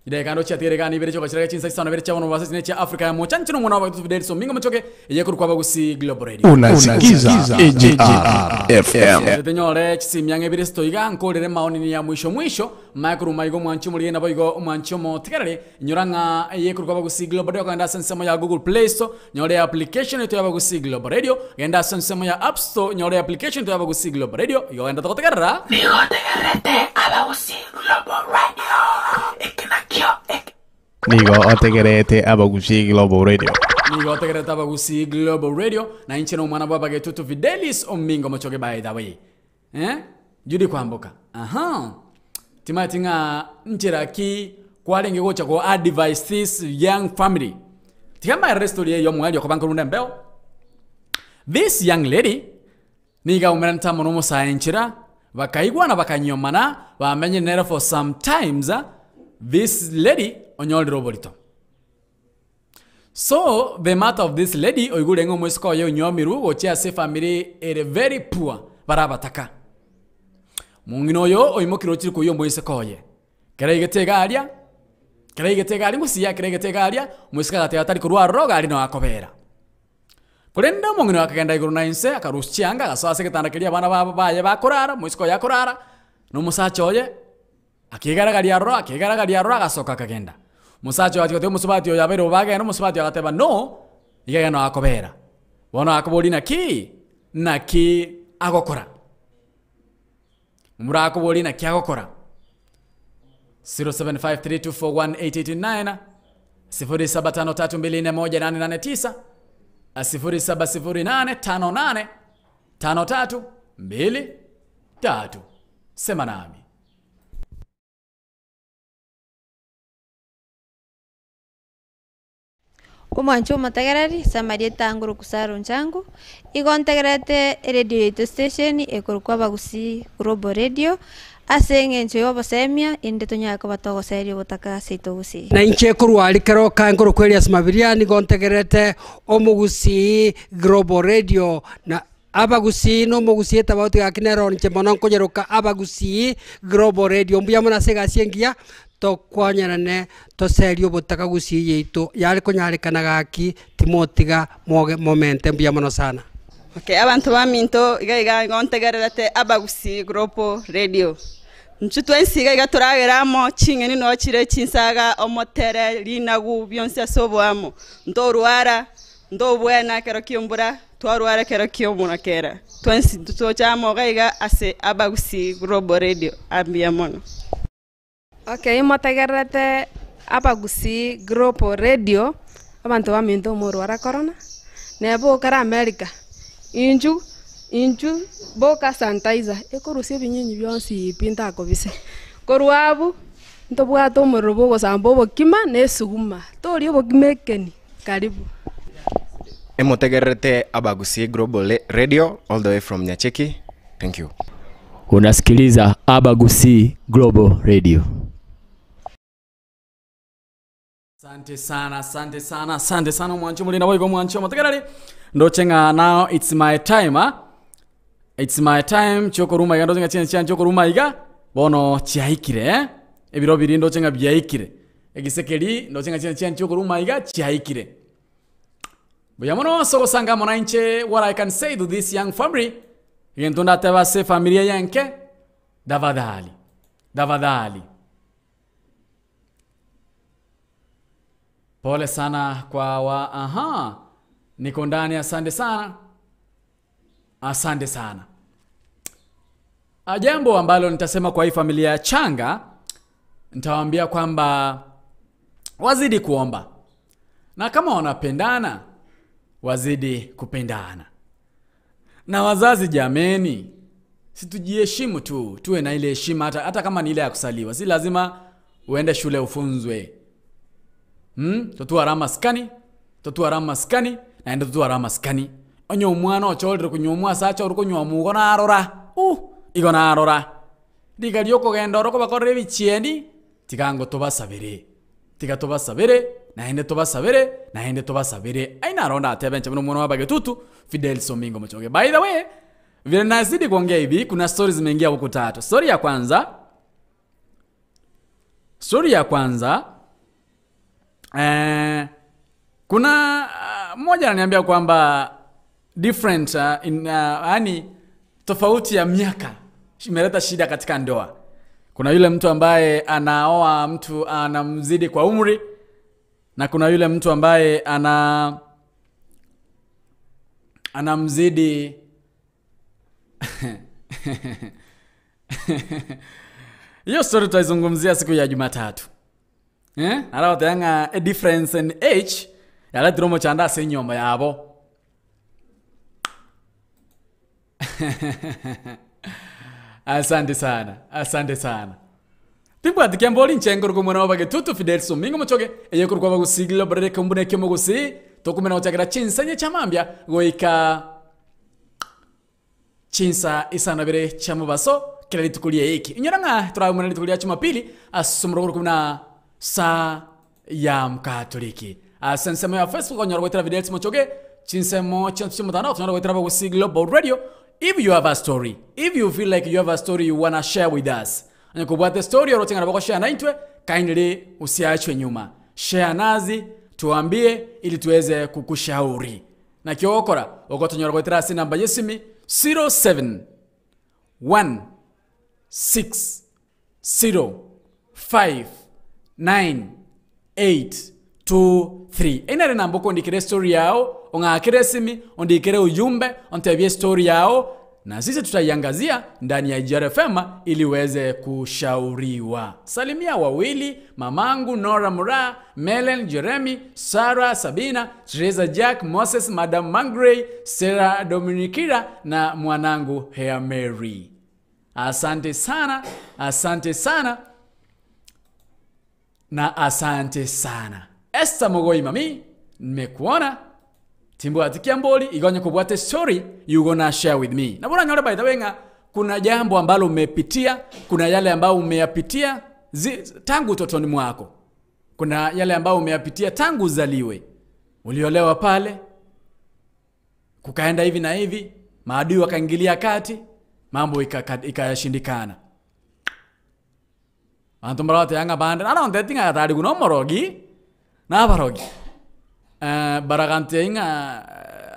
idekando chiatigerekana ibere choko chirage chinsa isano ibere chabono basa chine cha Africa ya mocha nchino mwana wa Fidel so mingo mochoke eye kuri kwaba gusi Global Radio Unasikiza AGR FM. tenyore chisimyang'e ebire sitoiga nkorere maoni ni ya mwisho mwisho maekuru maigo mwanchi murie nabo igo mwanchi omotigerere inyora ng'a eye kuri kwaba gusi Global Radio kogenda ase ensemo ya Google Play Store nyore application eto yaba gusi Global Radio genda ase ensemo ya App Store nyore application eto yaba gusi Global Radio igo genda togotegerera Nigo otegerete Abagusii Global Radio. Nigo otegerete Abagusii Global Radio na inche na omwana bwa Abagetutu Fidelis Omingo Mochoge by the way. Eh? Judy Kwamboka. Aha. Timati ng'a nchera ki kwarenge gocha ko advise this young family. Tiga mbaerere story eye y'omoerio koba nkorunda embeo. This young lady nigo aumeranete amo nomosae nchera bakaigwana bakanyomana bamenyire nere for some times this lady onyorire oborito. So the matter of this lady oigure ng'a omoiseke oye onyomirwe gochia ase efamily ere very poor bare abataka. Mong'ina oyo oimokire ochire koyia omoiseke oye. Kera aigete iga aria, kera aigete iga aria gose kera aigete iga aria, omoiseke agateba tari korwa aroro iga aria noo akobera. Korende omong'ina oyo akagenda igoro na inse, akarusia chianga, agasoa ase egetanda keria abana babo baye bakorara, omoiseke oye akorara, na omosacha oye akegaragaria aroro, akegaragaria aroro, agasoka akagenda. Omosacha oyo agachia gotebia omosubati oyo abeire bobe agende, omosubati oyo agateba no, iga iga noo akobera. Bono akoboria naki? Naki agokora? Momura akoboria naki agokora? 0753241889 0753241889 0708585323 sema nami. Omwancho omotegereri, ase amarieta angoro Kusaro Nchangu, igo ntegererete eredio yaito station ekorokwa Abagusii Global Radio, ase eng'encho ya obosemia inde tonyare koba togoseria obotaka ase aito gusii. Na inche korwa aria keroka nkorokwa Elias Mabiria nigo ntegererete Omogusii Global Radio na Abagusii na Omogusii etabauti gaki nero inche mono nkonyeroka Abagusii Global Radio. Mbuya mono ase egasi engiya tokonyerane toserie obotaka gusii yaito yare konyarekana gaki timotiga moge momente mbuya mono sana. Okay, abanto baminto iga iga igo ntegererete Abagusii Global Radio. Intwe twensi iga iga toragere amo, ching'eni noo chire chinsaga, omotere, rinagu, bionsi ase oboamo. Ntorwara, ntobwena ekero kia embura, twarwara ekero kia omorakera. Twensi intwe tocha amo iga iga ase Abagusii Global Radio. Mbuya mono. Okay, motegererete Abagusii Global Radio, abanto baminto omorwara korona, neba okare America, inchu inchu boka sanitizer, ekorusia ebinyinyi bionsi pi ntakobise. Korwa abwo, ntobwate omorero bwa ogosamba obokima na esuguma, toria obokima ekeni, karibu. Emotegererete Abagusii Global Radio all the way from Nyacheki. Thank you. Unasikiliza Abagusii Global Radio. Asante sana, asante sana, asante sana omwancho omorende boigo omwancho omotegereri. Ndoche ng'a now it's my time ah. It's my time chiokoruma iga ndoche ng'a chinsa chiane chiokoruma iga bono chiaikire eh. Ebiro biria ndoche ng'a biaikire. Egesekeri ndoche ng'a chinsa chiane chiokoruma iga chiaikire. Mbuya mono ase ogosanga amo nainche what I can say to this young family, egento ndatebe ase efamiri eye enke, tafadhali, tafadhali. Pole sana kwa wa aha, niko ndani, asante sana, asante sana. Ah, Jambo ambalo nitasema kwa hii familia changa, nitawaambia kwamba wazidi kuomba na kama wanapendana wazidi kupendana. Na wazazi jameni, situjiheshimu tu, tuwe na ile heshima hata, hata kama ni ile ya kusaliwa. Si lazima uende shule ufunzwe. Totuara maskani, totuara maskani, naende totuara maskani. Onye omwana ochorire konywa omwasa achore konywa omugo narora. Igo narora. Riga riokogenda oro kobakorera ebichieni, tiga ngo tobasabere. Tiga tobasabere, naende tobasabere, naende tobasabere. Aina aronda atebe nche buna omwana wa Bagetutu, Fidel Somingo Mochoge. By the way, vile nazidi kuongea hivi, kuna stories zimeingia huku tatu. Story ya kwanza, story ya kwanza, kuna mmoja ananiambia kwamba different in yani tofauti ya miaka imeleta shida katika ndoa. Kuna yule mtu ambaye anaoa mtu anamzidi kwa umri, na kuna yule mtu ambaye anamzidi hiyo story tutaizungumzia siku ya Jumatatu. Alafu tayanga a difference in age yaletire omochando ase enyomba yabo. Asante sana, asante sana. Timbwati kemboli nchengoro kumwana wa Bagetutu Fidel Somingo Mochoge eye kurukwa bagusigilo barere kumbune kyomugusi tokumena gochakera chinsanye chamambia goika chinsa isanabere chamubaso kila rituko ria iki. Inyora ng'a turabona rituko ria Jumapili asomro kumna sa ya mkatoliki. Asensemo ya Facebook onyora gwetera Fidel Mochoge chinsemo chinso mutandao tunyora gwetera Abagusii Global Radio. If you have a story, if you feel like you have a story you wanna share with us, anyakubwate story orotenga nabako share na intwe, kindly usiachwe nyuma. Share nazi, tuambie ili tuweze kukushauri. Na kiokora, okotonyora gwetera ase namba yesimi zero seven one six zero five nine eight two three. Enare namba okondikire story yao, ong'akire esimi, ondikire ujumbe, ontebie story yao, na sisi tutaiangazia ndani ya GRFM ili uweze kushauriwa. Salimia wawili, mamangu Nora Mura, Melen Jeremy, Sarah Sabina, Teresa Jack, Moses, Madam Mangray, Sarah Dominikira na mwanangu Hea Mary. Asante sana, asante sana na asante sana. Esther Mogoi mami, Nimekuona timbwati kiamboli igonye kubwate story you gonna share with me. Na bora nyore by the way ng'a kuna jambo ambalo umepitia, kuna yale ambayo umeyapitia tangu utotoni mwako. Kuna yale ambayo umeyapitia tangu uzaliwe. Uliolewa pale, kukaenda hivi na hivi, maadui wakaingilia kati, mambo ikashindikana. Bantu mbarote yanga bande, naronte tinga gatari kuno morogi, na barogi. Baragante inga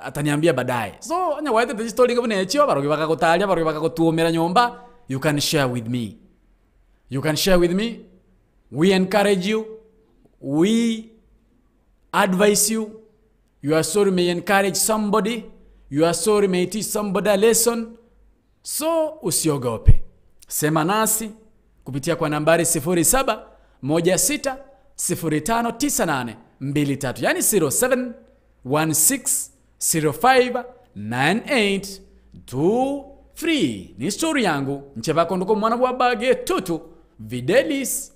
ataniambia baadaye. So nya waete the story ngabune echio barogi bakagutaria barogi bakagutuumira nyumba, you can share with me. You can share with me. We encourage you. We advise you. Your story may encourage somebody. Your story may teach somebody a lesson. So usiogope. Sema nasi kupitia kwa nambari 0716059823, yani 0716059823. Ni story yangu nchevako nduko mwana wa bage tutu Videlis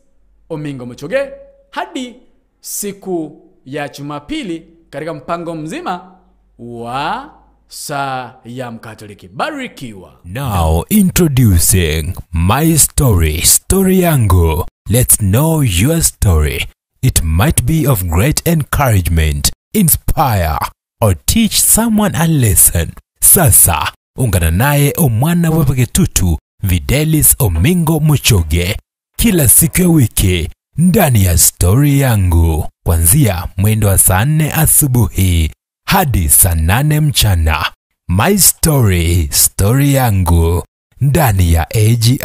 Omingo Muchoge hadi siku ya Jumapili katika mpango mzima wa saa ya Mkatoliki. Barikiwa. Now introducing My Story, Story Yangu. Let's know your story. It might be of great encouragement, inspire or teach someone a lesson. Sasa ungana naye omwana wa Bagetutu Videlis Omingo Muchoge kila siku ya wiki ndani ya Story Yangu kuanzia mwendo wa saa 4 asubuhi hadi saa 8 mchana. My Story, Story Yangu ndani ya AGR.